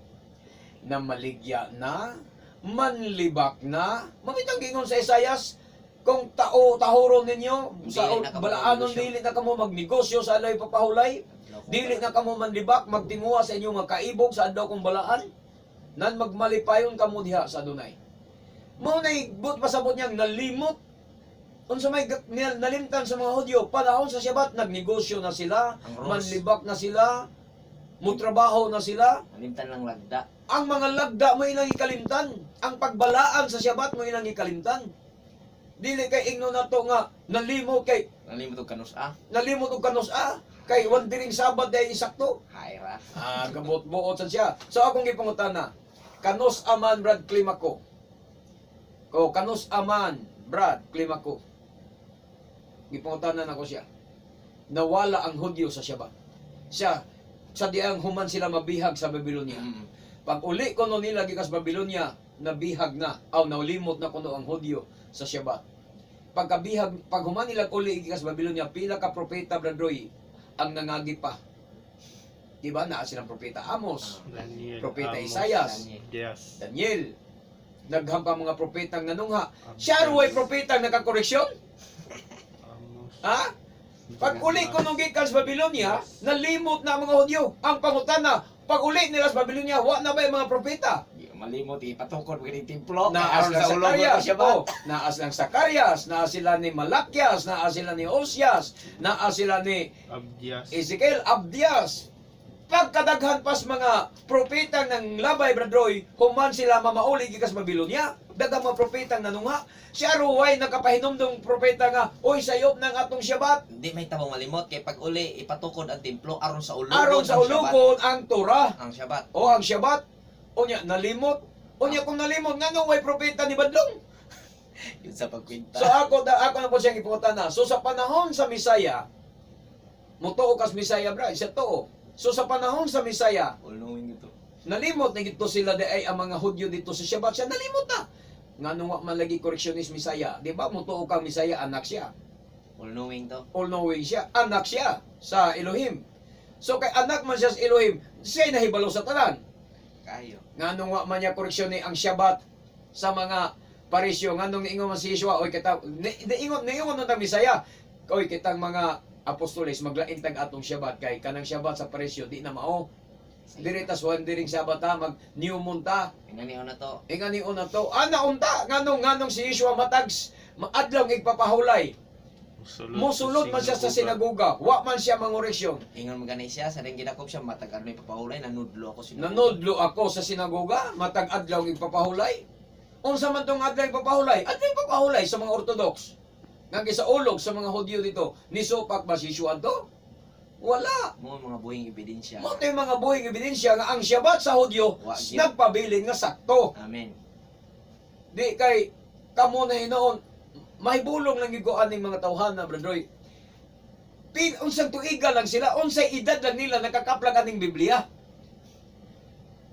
namaligya na, manlibak na. Mamitang gingon sa Isayas, kung tao tahuron ninyo sa Dili na kamo balaanon magnegosyo. dili na kamo magnegosyo sa alay papahulay. Dili na kamo manlibak, magtinguha sa inyong mga kaibog sa adlaw kong balaan. Nan magmalipayon kamo diha sa Adunay. Mao nay but pasabot niyang nalimot. Unsa may nalimtan sa mga Hudyo, panahon sa Shabbat nagnegosyo na sila, Ang rules. manlibak na sila, mutrabaho na sila. Nalimtan lang lagda. Ang mga lagda mo ilang ikalimtan, ang pagbalaan sa Shabbat mo ilang ikalimtan. Dili kay ingno nato nga nalimot kay Nalimot og kanus ah. nalimot og kanus ah kay wandering Sabbath day isakto. Hayra. Ah, gabot buot sad siya. So akong gipangutana, kanus aman Brad Climaco? O kanus aman Brad Climaco? Gipangutana nako siya. Nawala ang Hudyo sa Shabbat. Siya sa diang human sila mabihag sa Babylonia. Pag uli kuno nila gikas Babylonia, nabihag na aw naulimot na kuno ang Hudyo sa Shabbat. Pagkabihag, pag human nila uli gikas Babylonia, pila ka propeta, Brad Roy, ang nangagi pa. Di ba? Naa silang propeta Amos, Daniel, propeta Amos, Isayas, Daniel. Yes. Daniel. Naghan pa mga propetang nanungha. Siya ruway propetang nakakoreksyon? Amos. Ha? Pag uli ko nung gikan sa Babylonia, nalimot na ang mga Hudyo. Ang pangutana, pag uli nila sa Babylonia, wa na ba yung mga propeta? Di malimot ipatukod mo kining templo. Naas Aron lang sa ulog Sakarias, ko Shabbat. oh, naas lang Sakarias, naa sila ni Malakias, naa sila ni Osias, naa sila ni Abdias. Ezekiel, Abdias. Pagkadaghan pas mga propetang ng labay, Brad Roy, human sila mamauli gikas Babylonia. Daghang mga propetang nanunga. Si Aruway nakapahinomdong propeta nga, oy sayop ng atong Shabbat. Di may tabang malimot kay pag uli ipatukod ang templo aron sa ulogon. Aron sa ang Shabbat. ulogon ang Torah. Ang Shabbat. O ang Shabbat. O niya, nalimot. O niya, kung nalimot, nga way propeta ni Badlong? Yun sa pagkwenta. So ako da, ako na po siyang ipangutana. So sa panahon sa Misaya, mutuo kas Misaya bra, siya tuo. So sa panahon sa Misaya, All knowing ito. nalimot na gito sila di ay ang mga Hudyo dito sa Shabbat siya nalimot na. Ngano wa man lagi correctionist Misaya, di ba? Mutuo kang Misaya, anak siya. All knowing to. All knowing siya, anak siya sa Elohim. So kay anak man siya sa Elohim, siya nahibalo sa tanan. Kayo. Nganong wa man niya koreksyon ni ang Shabbat sa mga parisyo, nganong niingon man si Yeshua, oy kita niingon niingon nang Bisaya, oy kitang mga apostoles maglain tag atong Shabbat kay kanang Shabbat sa parisyo di na mao. Diri tas wandering Shabbat ta, mag new moon ta. Ingani na to. Ingani na to. Ana unta nganong nganong si Yeshua matags maadlaw igpapahulay. Mosulod man siya sa sinagoga, wa man siya mangoreksyon. Ingon man gani siya sa ring gidakop siya matag adunay papahulay nanudlo ako sinagoga. Nanodlo ako sa sinagoga, matag adlaw igpapahulay. Unsa man tong adlaw igpapahulay? Adlaw igpapahulay sa mga Orthodox. Nga gisaulog sa mga Hudyo dito, nisupak ba si Yeshua to? Wala. Mo mga buhing ebidensya. Mo to'y mga buhing ebidensya nga ang Shabbat sa Hudyo Wa gyud. nagpabilin nga sakto. Amen. Di kay kamo na hinoon mahibulong lang giguan ning mga tawhana, Brad Roy. Pin unsang tuiga lang sila, unsay edad lang nila nakakaplag aning Biblia.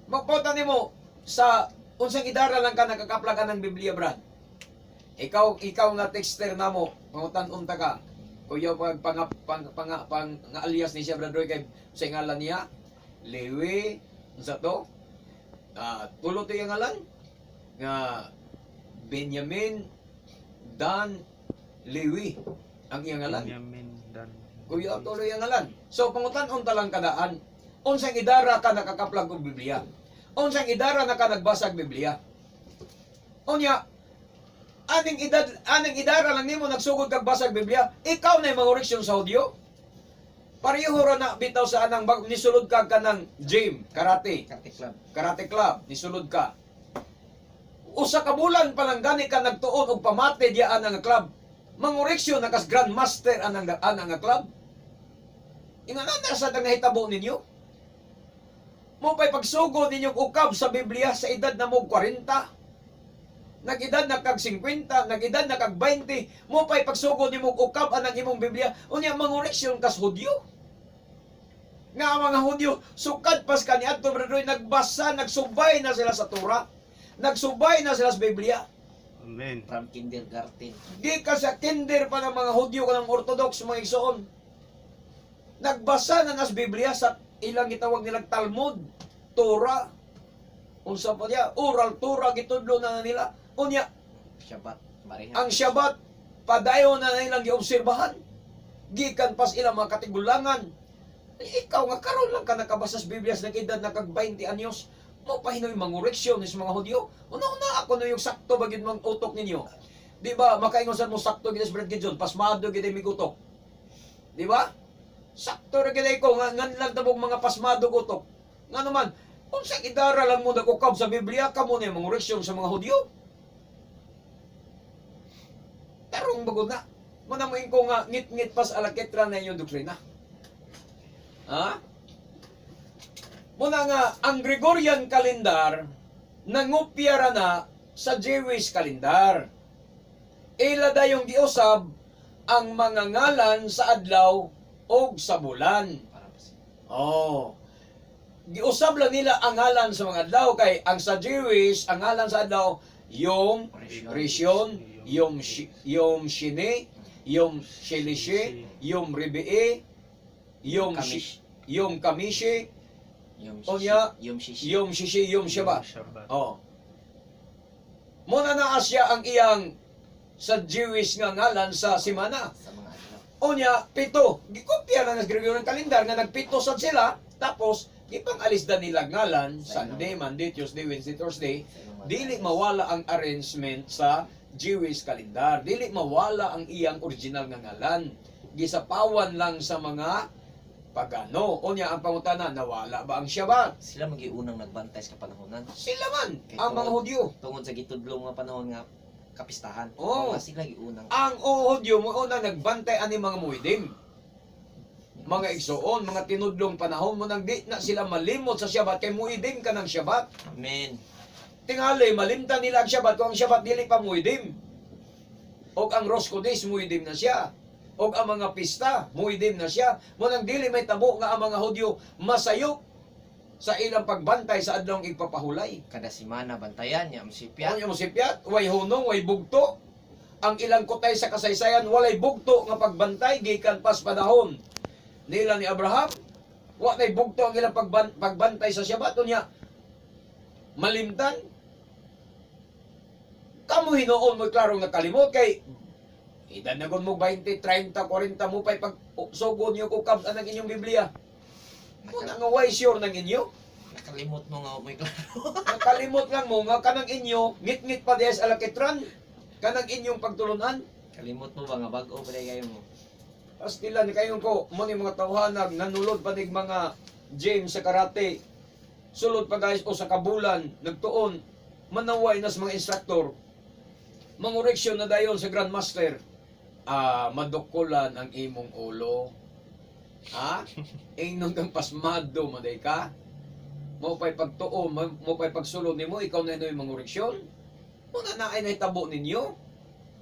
Magpauta nimo sa unsang idara lang ka nakakaplag anang Biblia, Brad. Ikaw ikaw nga texter namo, pangutan unta ka. Kuya pag pang pang pang, pang, nga alias ni siya, Brad Roy, kay sa ngalan niya Lewi unsa to? Ah, tulo to yung ngalan nga Benjamin Dan Lewi ang iyang ngalan. Benjamin Dan. Kuya tuloy ang ngalan. So pangutan-on ta lang kadaan. Unsang idara ka nakakaplag og Biblia? Unsang idara na ka nagbasa og Biblia? Unya, aning edad aning idara lang nimo nagsugod kag basa og Biblia, ikaw na mangoreksyon sa Hudyo. Pareho ra na bitaw sa anang bag nisulod ka kanang gym, karate. Karate Club. Karate club, nisulod ka. Usa ka bulan pa lang gani ka nagtuon og pamate diya ang club. Mangoreksyon na kas grandmaster anang anang nga club. Ingana na sa nang nahitabo ninyo. Mo pa'y pagsugod ninyong ukab sa Biblia sa edad na mo 40. Nag-edad na kag 50, nag-edad na kag 20, mo pa'y pagsugod nimo ukab anang imong Biblia, unya mangoreksyon kas Hudyo. Nga ang mga Hudyo, sukad pas kaniadto, Brother Roy, nagbasa, nagsubay na sila sa Torah. Nagsubay na sila sa Biblia. Amen. From kindergarten. Di ka sa kinder pa ng mga Hudyo kanang Orthodox, mga igsoon. Nagbasa na nas Biblia sa ilang gitawag nilang Talmud, Torah. Unsa pa niya? Oral Torah gitudlo na nila. Unya, Shabbat. Mareha. ang Shabbat padayon na nilang giobserbahan. Gikan pas ilang mga katigulangan. Ikaw nga karon lang ka nakabasa sa Biblia sa nag-edad na kag 20 anyos, mo pa hinoy mangoreksyon sa mga Hudyo. Una-una ako na yung sakto ba gyud mang utok ninyo. Di ba? Makaingon sad mo sakto gyud sa Brad Gideon, pasmado gyud ay migutok. Di ba? Sakto ra gyud ay ko nga nganlan tabog mga pasmado utok. Nga naman, unsang idara lang mo nagukab sa Biblia kamo na yung mangoreksyon sa mga Hudyo. Tarong bagod na. Muna mo ko nga ngit-ngit pas alaketra na inyong doktrina. Ha? Muna nga, ang Gregorian calendar nangupya ra na sa Jewish calendar. Ila dayong giusab ang mga ngalan sa adlaw o sa bulan. Para pa siya. Oh. Giusab lang nila ang ngalan sa mga adlaw kay ang sa Jewish ang ngalan sa adlaw yung Rishon, yung Shini, yung Shilishi, yung Ribii, yung Kamish. yung Kamishi, Yung Unya, shishi. Yung shishi. yung Shishi, yung Shabbat. Shabbat. Oh. Muna naa siya ang iyang sa Jewish nga ngalan sa simana. Sa mga adlaw. Unya, pito. Gikopya na ng Gregorian calendar nga nagpito sad sila. Tapos, gipang-alis na nila ngalan, Sunday, Monday, Tuesday, Wednesday, Thursday. Sa ilang mga Dili adlaw. mawala ang arrangement sa Jewish calendar. Dili mawala ang iyang original nga ngalan. Gisapawan lang sa mga pagano. Unya, ang pangutana, nawala ba ang Shabbat? Sila magiunang nagbantay sa kapanahonan. Sila man, Kay ang mga Hudyo. Tungod sa gitudlo mga panahon nga kapistahan. Oo. Mga sila giunang. Ang Hudyo mo una nagbantay ani mga muidim. Mga igsoon, mga tinudlong panahon mo nang di na sila malimot sa Shabbat kay muidim ka ng Shabbat. Amen. Tingali malimtan nila ang Shabbat kung ang Shabbat dili pa muidim. Og ang Rosco Days muidim na siya. Og ang mga pista muidim na siya. Mo nang dili may tabo nga ang mga Hudyo masayop sa ilang pagbantay sa adlong igpapahulay. Kada simana bantayan niya masipyat. Ano mo sipyat? Way hunong, way bugto. Ang ilang kutay sa kasaysayan, walay bugto nga pagbantay, gikan pas panahon nila ni Abraham. Wa nay bugto ang ilang pagbantay sa Shabbat. Unya, malimtan. Kamu hinuon mo klarong nakalimot kay edad na mo 20, 30, 40 mo pa'y pag sugod niyo kukab ang inyong Biblia. Muna nga why sure ng inyo? Nakalimot mo nga may klaro. Nakalimot lang mo nga kanang inyo, ngit-ngit pa diya sa alakitran, kanang inyong pagtulunan. Kalimot mo ba nga bag-o pa kayo mo? Pastilan kayo ko, mo ni mga tawhanag, nanulod pa nig mga gym sa karate, sulod pa guys o sa kabulan, nagtuon, manaway na sa mga instructor, mangoreksyon na dayon sa grandmaster, ah, madukulan ang imong ulo. Ha? Ingnon kang pasmado, maday ka. Mo pa'y pagtuo, mo pa'y pagsulod nimo, ikaw na ino'y mangoreksyon. Muna na ay nahitabo ninyo.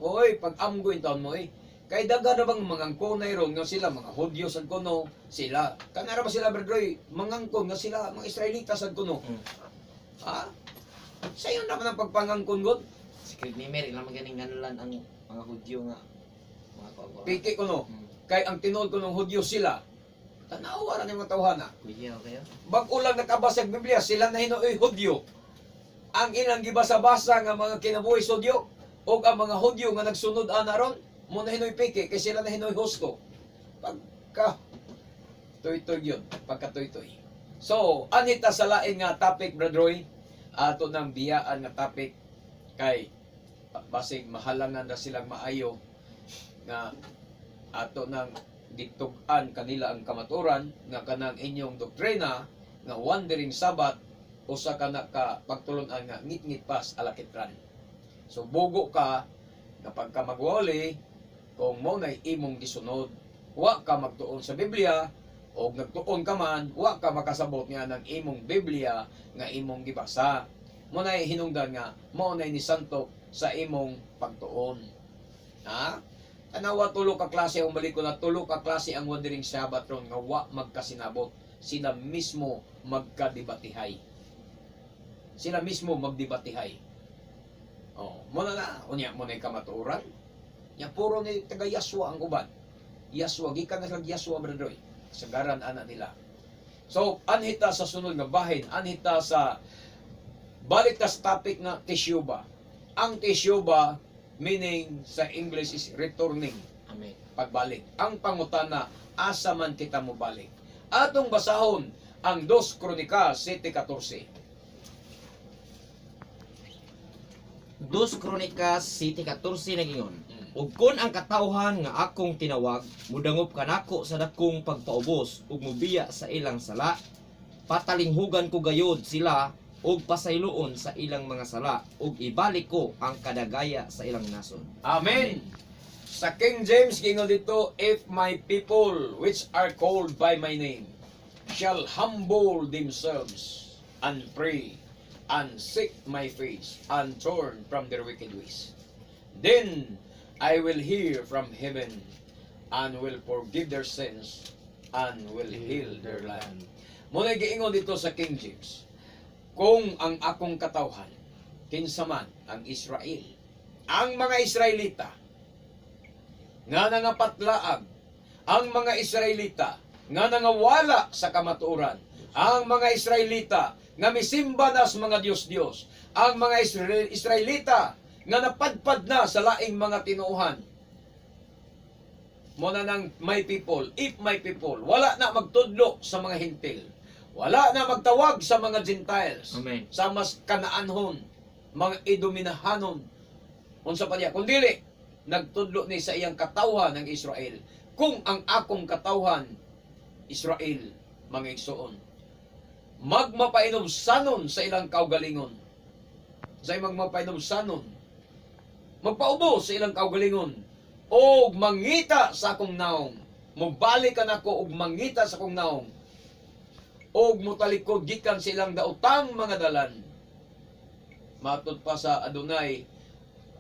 Oy, pag amgo in taon mo eh. Kay daghan na bang mangangkon na ron nga sila mga Hudyo sad kuno sila. Kanara ba sila, Brad Roy, mangangkon nga sila mga Israelita sad kuno. Ha? Sayon naman ang pagpangangkon god. Si Craig Nimer ilang maganing ngalan ang mga Hudyo nga mga kuwa. Piki kuno. Kay ang tinuod ko ng Hudyo sila. Tanawa ra ni mga tawhana. Kuya kayo. Bag-o lang nakabasa og Biblia, sila na hinuoy Hudyo. Ang ilang gibasa-basa nga mga kinabuhi sa Hudyo og ang mga Hudyo nga nagsunod ana ron, mo na hinoy piki kay sila na hinoy husto. Pagka tuy-tuy yun, pagka tuy-tuy. So, anita sa lain nga topic, Brad Roy, ato nang biyaan nga topic kay basig mahalangan na silang maayo nga ato nang gitug-an kanila ang kamaturan nga kanang inyong doktrina nga wandering Sabat usa ka na ka pagtulon-an nga ngit-ngit pas alakitran. So bugo ka nga pagka magwali kung mo nay imong gisunod, wa ka magtuon sa Biblia o nagtuon ka man, wa ka makasabot nga ng imong Biblia nga imong gibasa. Mo nay hinungdan nga mao nay ni Santo Sa imong pagtuon. Ha? Tanawa, tulo ka klase ang balik ko na, tulo ka klase ang Wandering Sabbath ron nga wa magkasinabot. Sila mismo magkadebatihay. Sila mismo magdebatihay. Oh, mo na na unya mo na kamatuoran. Nya puro ni taga Yaswa ang uban. Yaswa gikan na sila Yaswa, Brother Roy. Kasagaran ana nila. So, anhita sa sunod nga bahin, anhita sa balik ta sa topic nga teshuba. Ang teshuba, meaning sa English is returning, Amen. Pagbalik. Ang pangutana, asa man kita mobalik? Atong basahon ang 2 Kronika 7:14. 2 Kronikas 7:14 nagingon. Ug kon ang katawhan nga akong tinawag mudangop kanako sa dakong pagpaubos ug mubiya sa ilang sala, patalinghugan ko gayod sila ug pasayloon sa ilang mga sala ug ibalik ko ang kadagaya sa ilang nasod. Amen. Sa King James gingon dito, "If my people which are called by my name shall humble themselves and pray and seek my face and turn from their wicked ways, then I will hear from heaven and will forgive their sins and will heal their land." Muna giingon dito sa King James, kung ang akong katawhan, kinsa man ang Israel, ang mga Israelita, nga nangapatlaag, ang mga Israelita, nga nangawala sa kamatuoran, ang mga Israelita, nga misimba na sa mga Diyos-Diyos, ang mga Israelita, nga napadpad na sa laing mga tinuohan, mo na ng my people, if my people, wala na magtudlo sa mga Hentil. Wala na magtawag sa mga Gentiles. Amen. Sa mas Kanaanhon, mga Iduminahanon. Unsa pa niya? Kundili, nagtudlo ni sa iyang katawhan ng Israel. Kung ang akong katawhan, Israel, mga igsoon, magmapainomsanon sa ilang kaugalingon. Sa magmapainomsanon, magpaubo sa ilang kaugalingon, og mangita sa akong naong, mobalik kanako og mangita sa akong naong, og motalikod gikan sa ilang daotang mga dalan. Matud pa sa Adonai,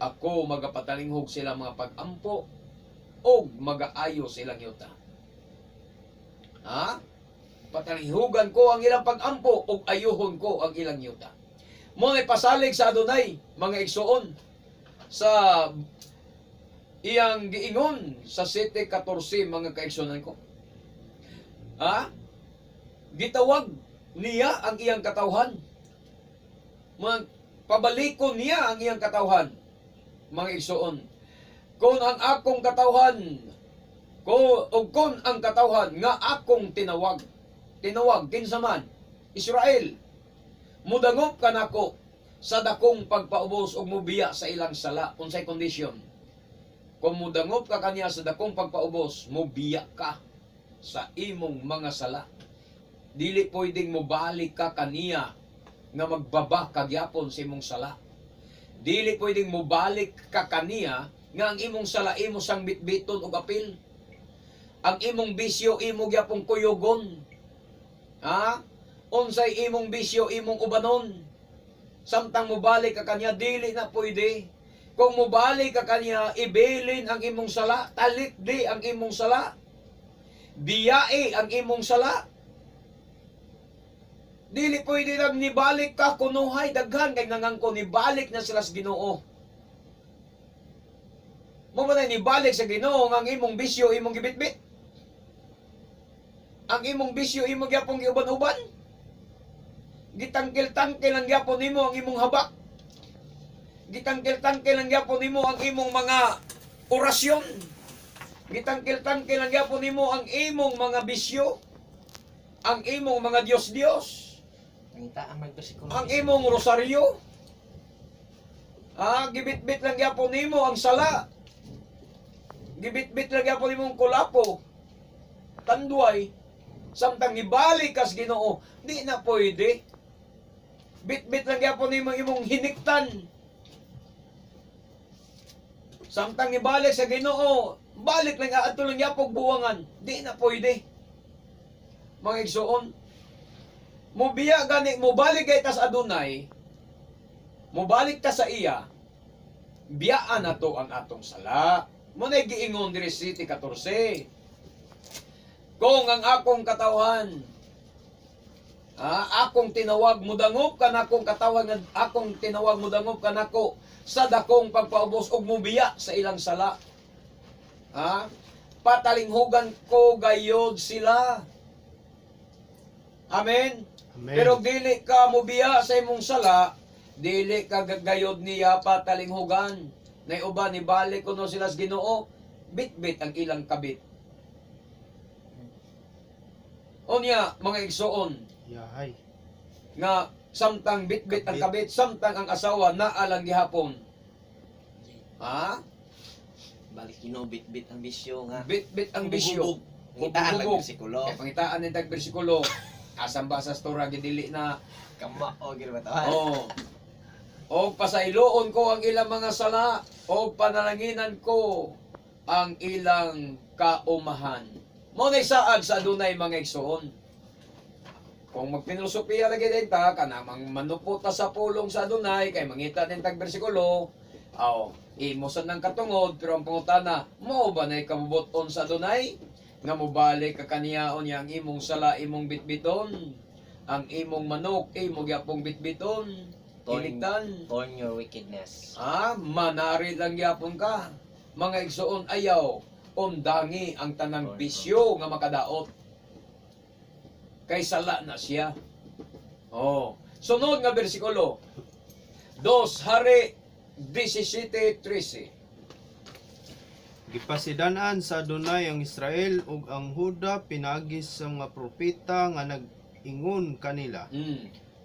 ako magapatalinghog sila mga pag-ampo og magaayo sa ilang yuta. Ha? Patalinghugan ko ang ilang pag-ampo ug ayuhon ko ang ilang yuta. Mo may pasalig sa Adonai, mga igsoon, sa iyang giingon sa 7:14, mga kaigsuonan ko. Ha? Gitawag niya ang iyang katawhan. Mga pabalikon niya ang iyang katawhan, mga igsoon. Kung ang akong katawhan, ko o kung ang katawhan nga akong tinawag, tinawag kinsa man? Israel. Mudangop kanako sa dakong pagpaubos ug mubiya sa ilang sala. Unsay kondisyon? Kung mudangop ka kaniya sa dakong pagpaubos, mubiya ka sa imong mga sala. Dili pwedeng mobalik ka kaniya nga magbaba kagyapon sa imong sala. Dili pwedeng mobalik ka kaniya nga ang imong sala imo sang bitbiton og apil. Ang imong bisyo imo gyapong kuyugon. Ha? Unsay imong bisyo imong ubanon. Samtang mobalik ka kaniya, dili na pwede. Kung mobalik ka kaniya, ibilin ang imong sala, talikdi ang imong sala. Biyai ang imong sala. Dili pwede lang nibalik ka kunuhay, daghan kay nangangko nibalik na sila sa Ginoo. Mo ba na nibalik sa Ginoo nga ang imong bisyo imong gibitbit? Ang imong bisyo imong gyapon giuban-uban? Gitangkil-tangkil ang gyapon nimo ang imong habak. Gitangkil-tangkil ang gyapon nimo ang imong mga orasyon. Gitangkil-tangkil ang gyapon nimo ang imong mga bisyo. Ang imong mga Diyos-Diyos. Ngita ang magbersikulo. Ang imong rosaryo. Ah, gibitbit lang gyapon nimo ang sala. Gibitbit lang gyapon nimong kulapo. Tanduay. Samtang nibalik kas Ginoo, di na pwede. Bitbit lang gyapon nimo imong hiniktan. Samtang nibalik sa Ginoo, balik lang aadto lang gyapon buwangan. Di na pwede. Mga igsoon, mobiya gani, mobalik kay tas Adonai, mobalik ta sa iya, Biyaan nato ang atong sala. Mo na giingon diri sa 7:14. Kung ang akong katawhan, akong tinawag mudangop kanakong katawhan nga akong tinawag mudangop kanako sa dakong pagpaubos og mubiya sa ilang sala. Ha? Patalinghugan ko gayod sila. Amen. Amen. Pero dili ka mubiya sa imong sala, dili ka gagayod niya patalinghugan. Nay uban nibalik kuno sila sa Ginoo, bitbit ang ilang kabit. Unya, mga igsoon, Yahay. nga samtang bitbit ang kabit, samtang ang asawa naa lang gihapon. Ha? Balik Ginoo, bit-bit ang bisyo nga. Bitbit ang bisyo. Ngitaan lang Hubog-hubog. bersikulo. Kay pangitaan ni tag bersikulo, asan ba sa stora gidili na? Kama o gid ba tawan? Oh. Og pasayloon ko ang ilang mga sala, og panalanginan ko ang ilang kaumahan. Mao nay saad sa adunay, mga igsoon. Kung magpinusopiya lagi din ta, kanamang manupot ta sa pulong sa adunay, kay mangita din tag bersikulo, aw, imo sad ng katungod, pero ang pangutana, mao ba nay kabubuton sa adunay? Nga mobalik ka kaniyaon niya ang imong sala, imong bitbiton, ang imong manok, imo gyapong bitbiton, iligtan. Turn your wickedness. Ah, manari lang gyapon ka. Mga igsoon, ayaw undangi ang tanang bisyo nga makadaot. Kay sala na siya. Oh. Sunod nga bersikulo. 2 Hari 17:13. Gipasidan-an sa Adunay ang Israel ug ang Huda pinaagi sa mga propeta nga nag-ingon kanila.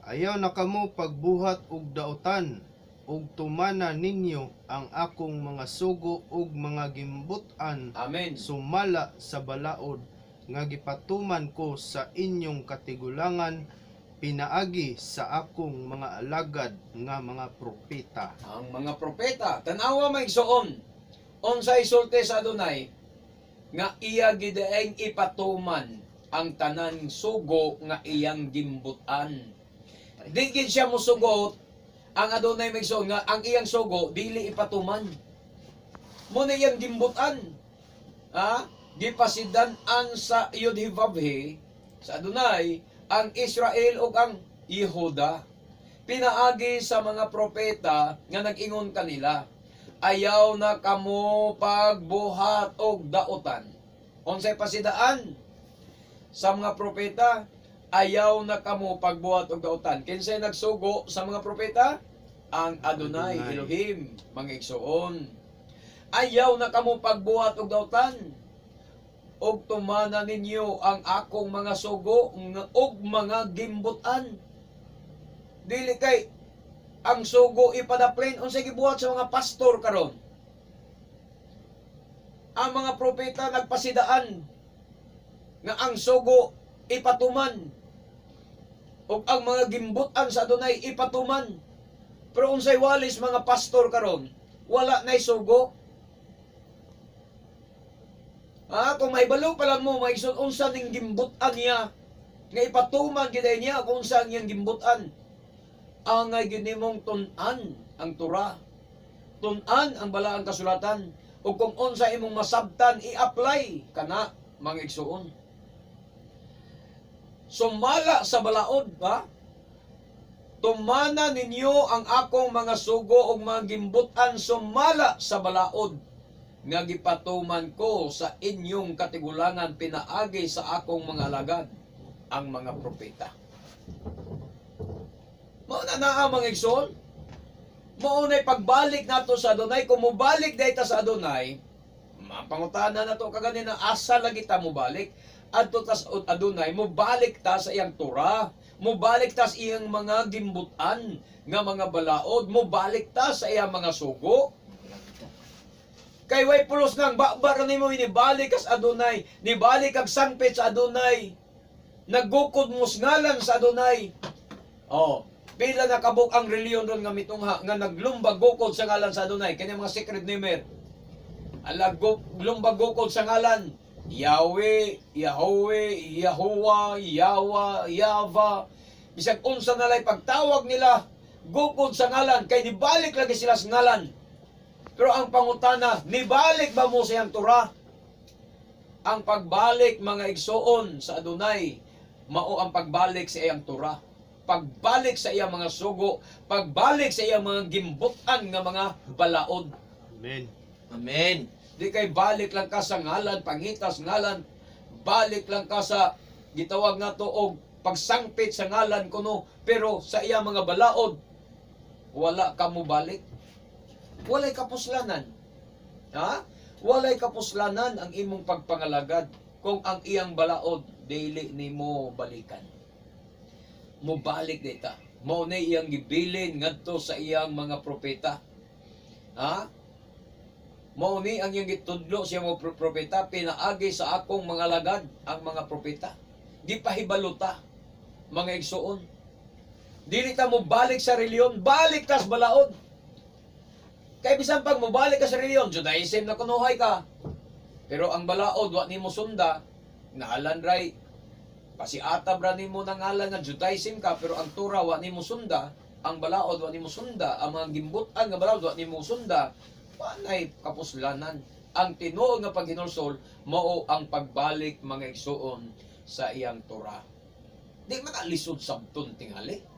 Ayaw na kamo pagbuhat og daotan ug tumana ninyo ang akong mga sugo ug mga gimbut-an Amen. sumala sa balaod nga gipatuman ko sa inyong katigulangan pinaagi sa akong mga alagad nga mga propeta. Ang mga propeta, tan-awa, mga igsoon. Unsay sulti sa Adunay nga iya gidaeng ipatuman ang tanan sugo nga iyang gimbutan. Di gid siya musugot ang Adunay, mga igsoon, nga ang iyang sugo dili ipatuman. Mo na iyang gimbutan. Ha? Gipasidan-an sa Yudhivavhe sa Adunay ang Israel ug ang Yehuda pinaagi sa mga propeta nga nag-ingon kanila, ayaw na kamo pagbuhat og daotan. Unsay pasidaan sa mga propeta? Ayaw na kamo pagbuhat og daotan. Kinsay nagsugo sa mga propeta? Ang Adonai, Adonai. Elohim, mga igsoon. Ayaw na kamo pagbuhat og daotan og tumana ninyo ang akong mga sugo og mga gimbutan. Dili kay ang sugo ipadaplin. Unsay gibuhat sa mga pastor karon? Ang mga propeta nagpasidaan nga ang sugo ipatuman ug ang mga gimbutan sa Adunay ipatuman. Pero unsay walis mga pastor karon? Wala nay sugo. Ah, kung mahibalo pa lang mo, maigsoon, unsa ning gimbutan niya nga ipatuman gid niya kung unsa ang iyang gimbutan. Angay gyud nimong tun-an ang Torah. Tun-an ang balaang kasulatan ug kung unsa imong masabtan i-apply kana, mga igsoon. Sumala sa balaod ba? Tumana ninyo ang akong mga sugo ug mga gimbutan sumala sa balaod nga gipatuman ko sa inyong katigulangan pinaagi sa akong mga alagad ang mga propeta. Mao na naa, mga igsoon. Mao na'y pagbalik nato sa Adonai. Kung mobalik dayta sa Adonai, mapangutana na to kaganina, asa lagi ta mobalik? Adto ta sa Adonai, mobalik ta sa iyang Torah, mobalik ta sa iyang mga gimbutan nga mga balaod, mobalik ta sa iyang mga sugo. Kay way pulos nang ba nimo inibalik kas Adonai, nibalik kag sangpit sa Adonai. Naggukod mo sa ngalan sa Adonai. Oh, pila na kabuk ang reliyon ron nga mitungha nga naglumbag gukod sa ngalan sa Adonai kani mga secret namer. Alag lumbag gukod sa ngalan Yahweh, Yahweh, Yahuwah, Yawa, Yava. Bisag unsa na lay pagtawag nila gukod sa ngalan kay nibalik lagi sila sa ngalan. Pero ang pangutana, nibalik ba mo sa iyang Torah? Ang pagbalik, mga igsoon, sa Adonai, mao ang pagbalik sa iyang Torah. Pagbalik sa iyang mga sugo, pagbalik sa iyang mga gimbutan nga mga balaod. Amen. Amen. Di kay balik lang ka sa ngalan, panghitas ngalan, balik lang ka sa gitawag nato og pagsangpit sa ngalan kuno, pero sa iyang mga balaod wala ka mo balik. Walay kapuslanan. Ha? Walay kapuslanan ang imong pagpangalagad kung ang iyang balaod dili nimo balikan. Mobalik dita. Mao na iyang gibilin ngadto sa iyang mga propeta. Ha? Mao ni ang iyang gitudlo sa iyang mga propeta, pinaagi sa akong mga lagad ang mga propeta. Gipahibalo ta, mga igsuon. Dili ta mo balik sa reliyon, balik tas balaod. Kay bisan pag mobalik ka sa reliyon, Judaism na kunuhay ka. Pero ang balaod wa nimo sunda, ngalan ray pasiatab ra nimo na ngalan nga Judaism ka, pero ang Torah wa nimo sunda, ang balaod wa nimo sunda, ang mga gimbutan nga balaod wa nimo sunda, walay kapuslanan. Ang tinuod nga paghinulsol mao ang pagbalik, mga igsuon, sa iyang Torah. Di man ka lisod sabton tingali.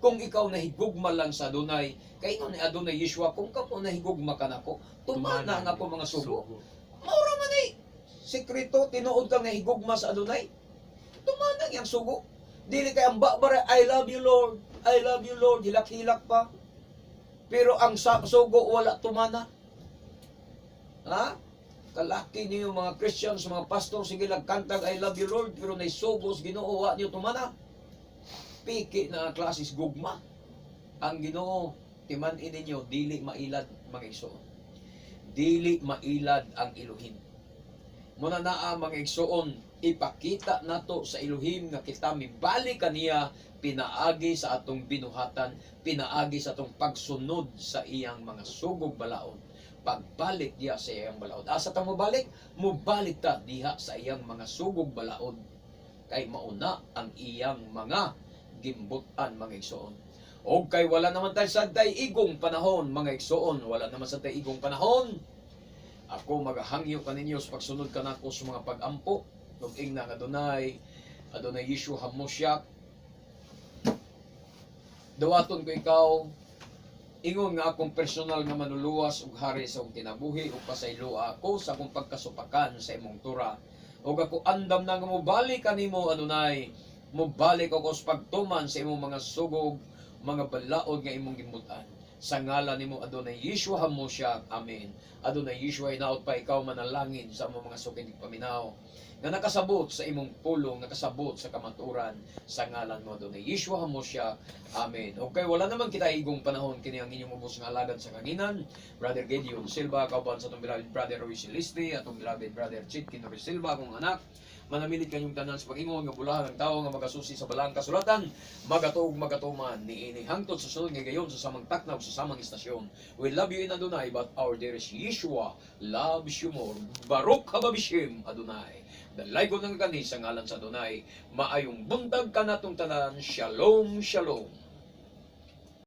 Kung ikaw nahigugma lang sa Adonai, kay ingon ni Adonai Yeshua, kung ka po nahigugma ka nako, tumana nga ako mga sugo. Maura man ay sekreto, tinuod kang nahigugma sa Adonai. Tumana ang iyang sugo. Dili kay ang bara, "I love you, Lord, I love you, Lord," hilak-hilak pa. Pero ang sugo wala tumana. Ha? Kalaki niyo mga Christians, mga pastor, sige lang kantag "I love you, Lord," pero naisugo sa Ginoo wa niyo tumana. Piki na ang klasis gugma. Ang Ginoo, timan-in ninyo, dili mailad, mga igsoon. Dili mailad ang Elohim. Muna naa, mga igsoon, ipakita nato sa Elohim nga kita mibalik kaniya pinaagi sa atong binuhatan, pinaagi sa atong pagsunod sa iyang mga sugog balaod. Pagbalik diha sa iyang balaod. Asa ta mobalik? Mobalik ta diha sa iyang mga sugog balaod. Kay mauna ang iyang mga gimbutan, mga igsoon. Og kay wala naman tayo sa tay igong panahon, mga igsoon, wala naman sa tay igong panahon. Ako magahangyo kaninyo sa pagsunod kanako sa mga pag-ampo ug ingna nga Adonai, Adonai Yeshua Hamosyak, dawaton ko ikaw ingon nga akong personal nga manluluwas ug hari sa akong kinabuhi ug pasayloa ako sa akong pagkasupakan sa imong Tora. Ug ako andam na nga mobalik kanimo, Adonai, mobalik ako sa pagtuman sa imong mga sugog, mga balaod nga imong gimbut-an. Sa ngalan nimo, Adonai Yeshua Hamosyak. Amen. Adonai Yeshua, hinaot pa ikaw manalangin sa among mga suking paminaw nga nakasabot sa imong pulong, nakasabot sa kamaturan, sa ngalan mo, Adonai Yeshua Hamosyak. Amen. Okay, wala naman kita igong panahon, kini ang inyong ubos nga alagad sa kanginan, Brother Gideon Silva, kauban sa atong beloved Brother Roy Celeste, atong beloved Brother Chit Kinori Silva, akong anak. Manamilit kanyong tanan sa pag-ingon nga bulahan ang tao nga magasusi sa balaang kasulatan, magatuog magatuman niini hangtod sa sunod nga gayon sa samang takna ug sa samang istasyon. We love you in Adonai, but our dearest Yeshua loves you more. Baruch haba b'shem Adonai. Dalaygon ang kani sa ngalan sa Adonai. Maayong buntag kanatong tanan. Shalom, shalom.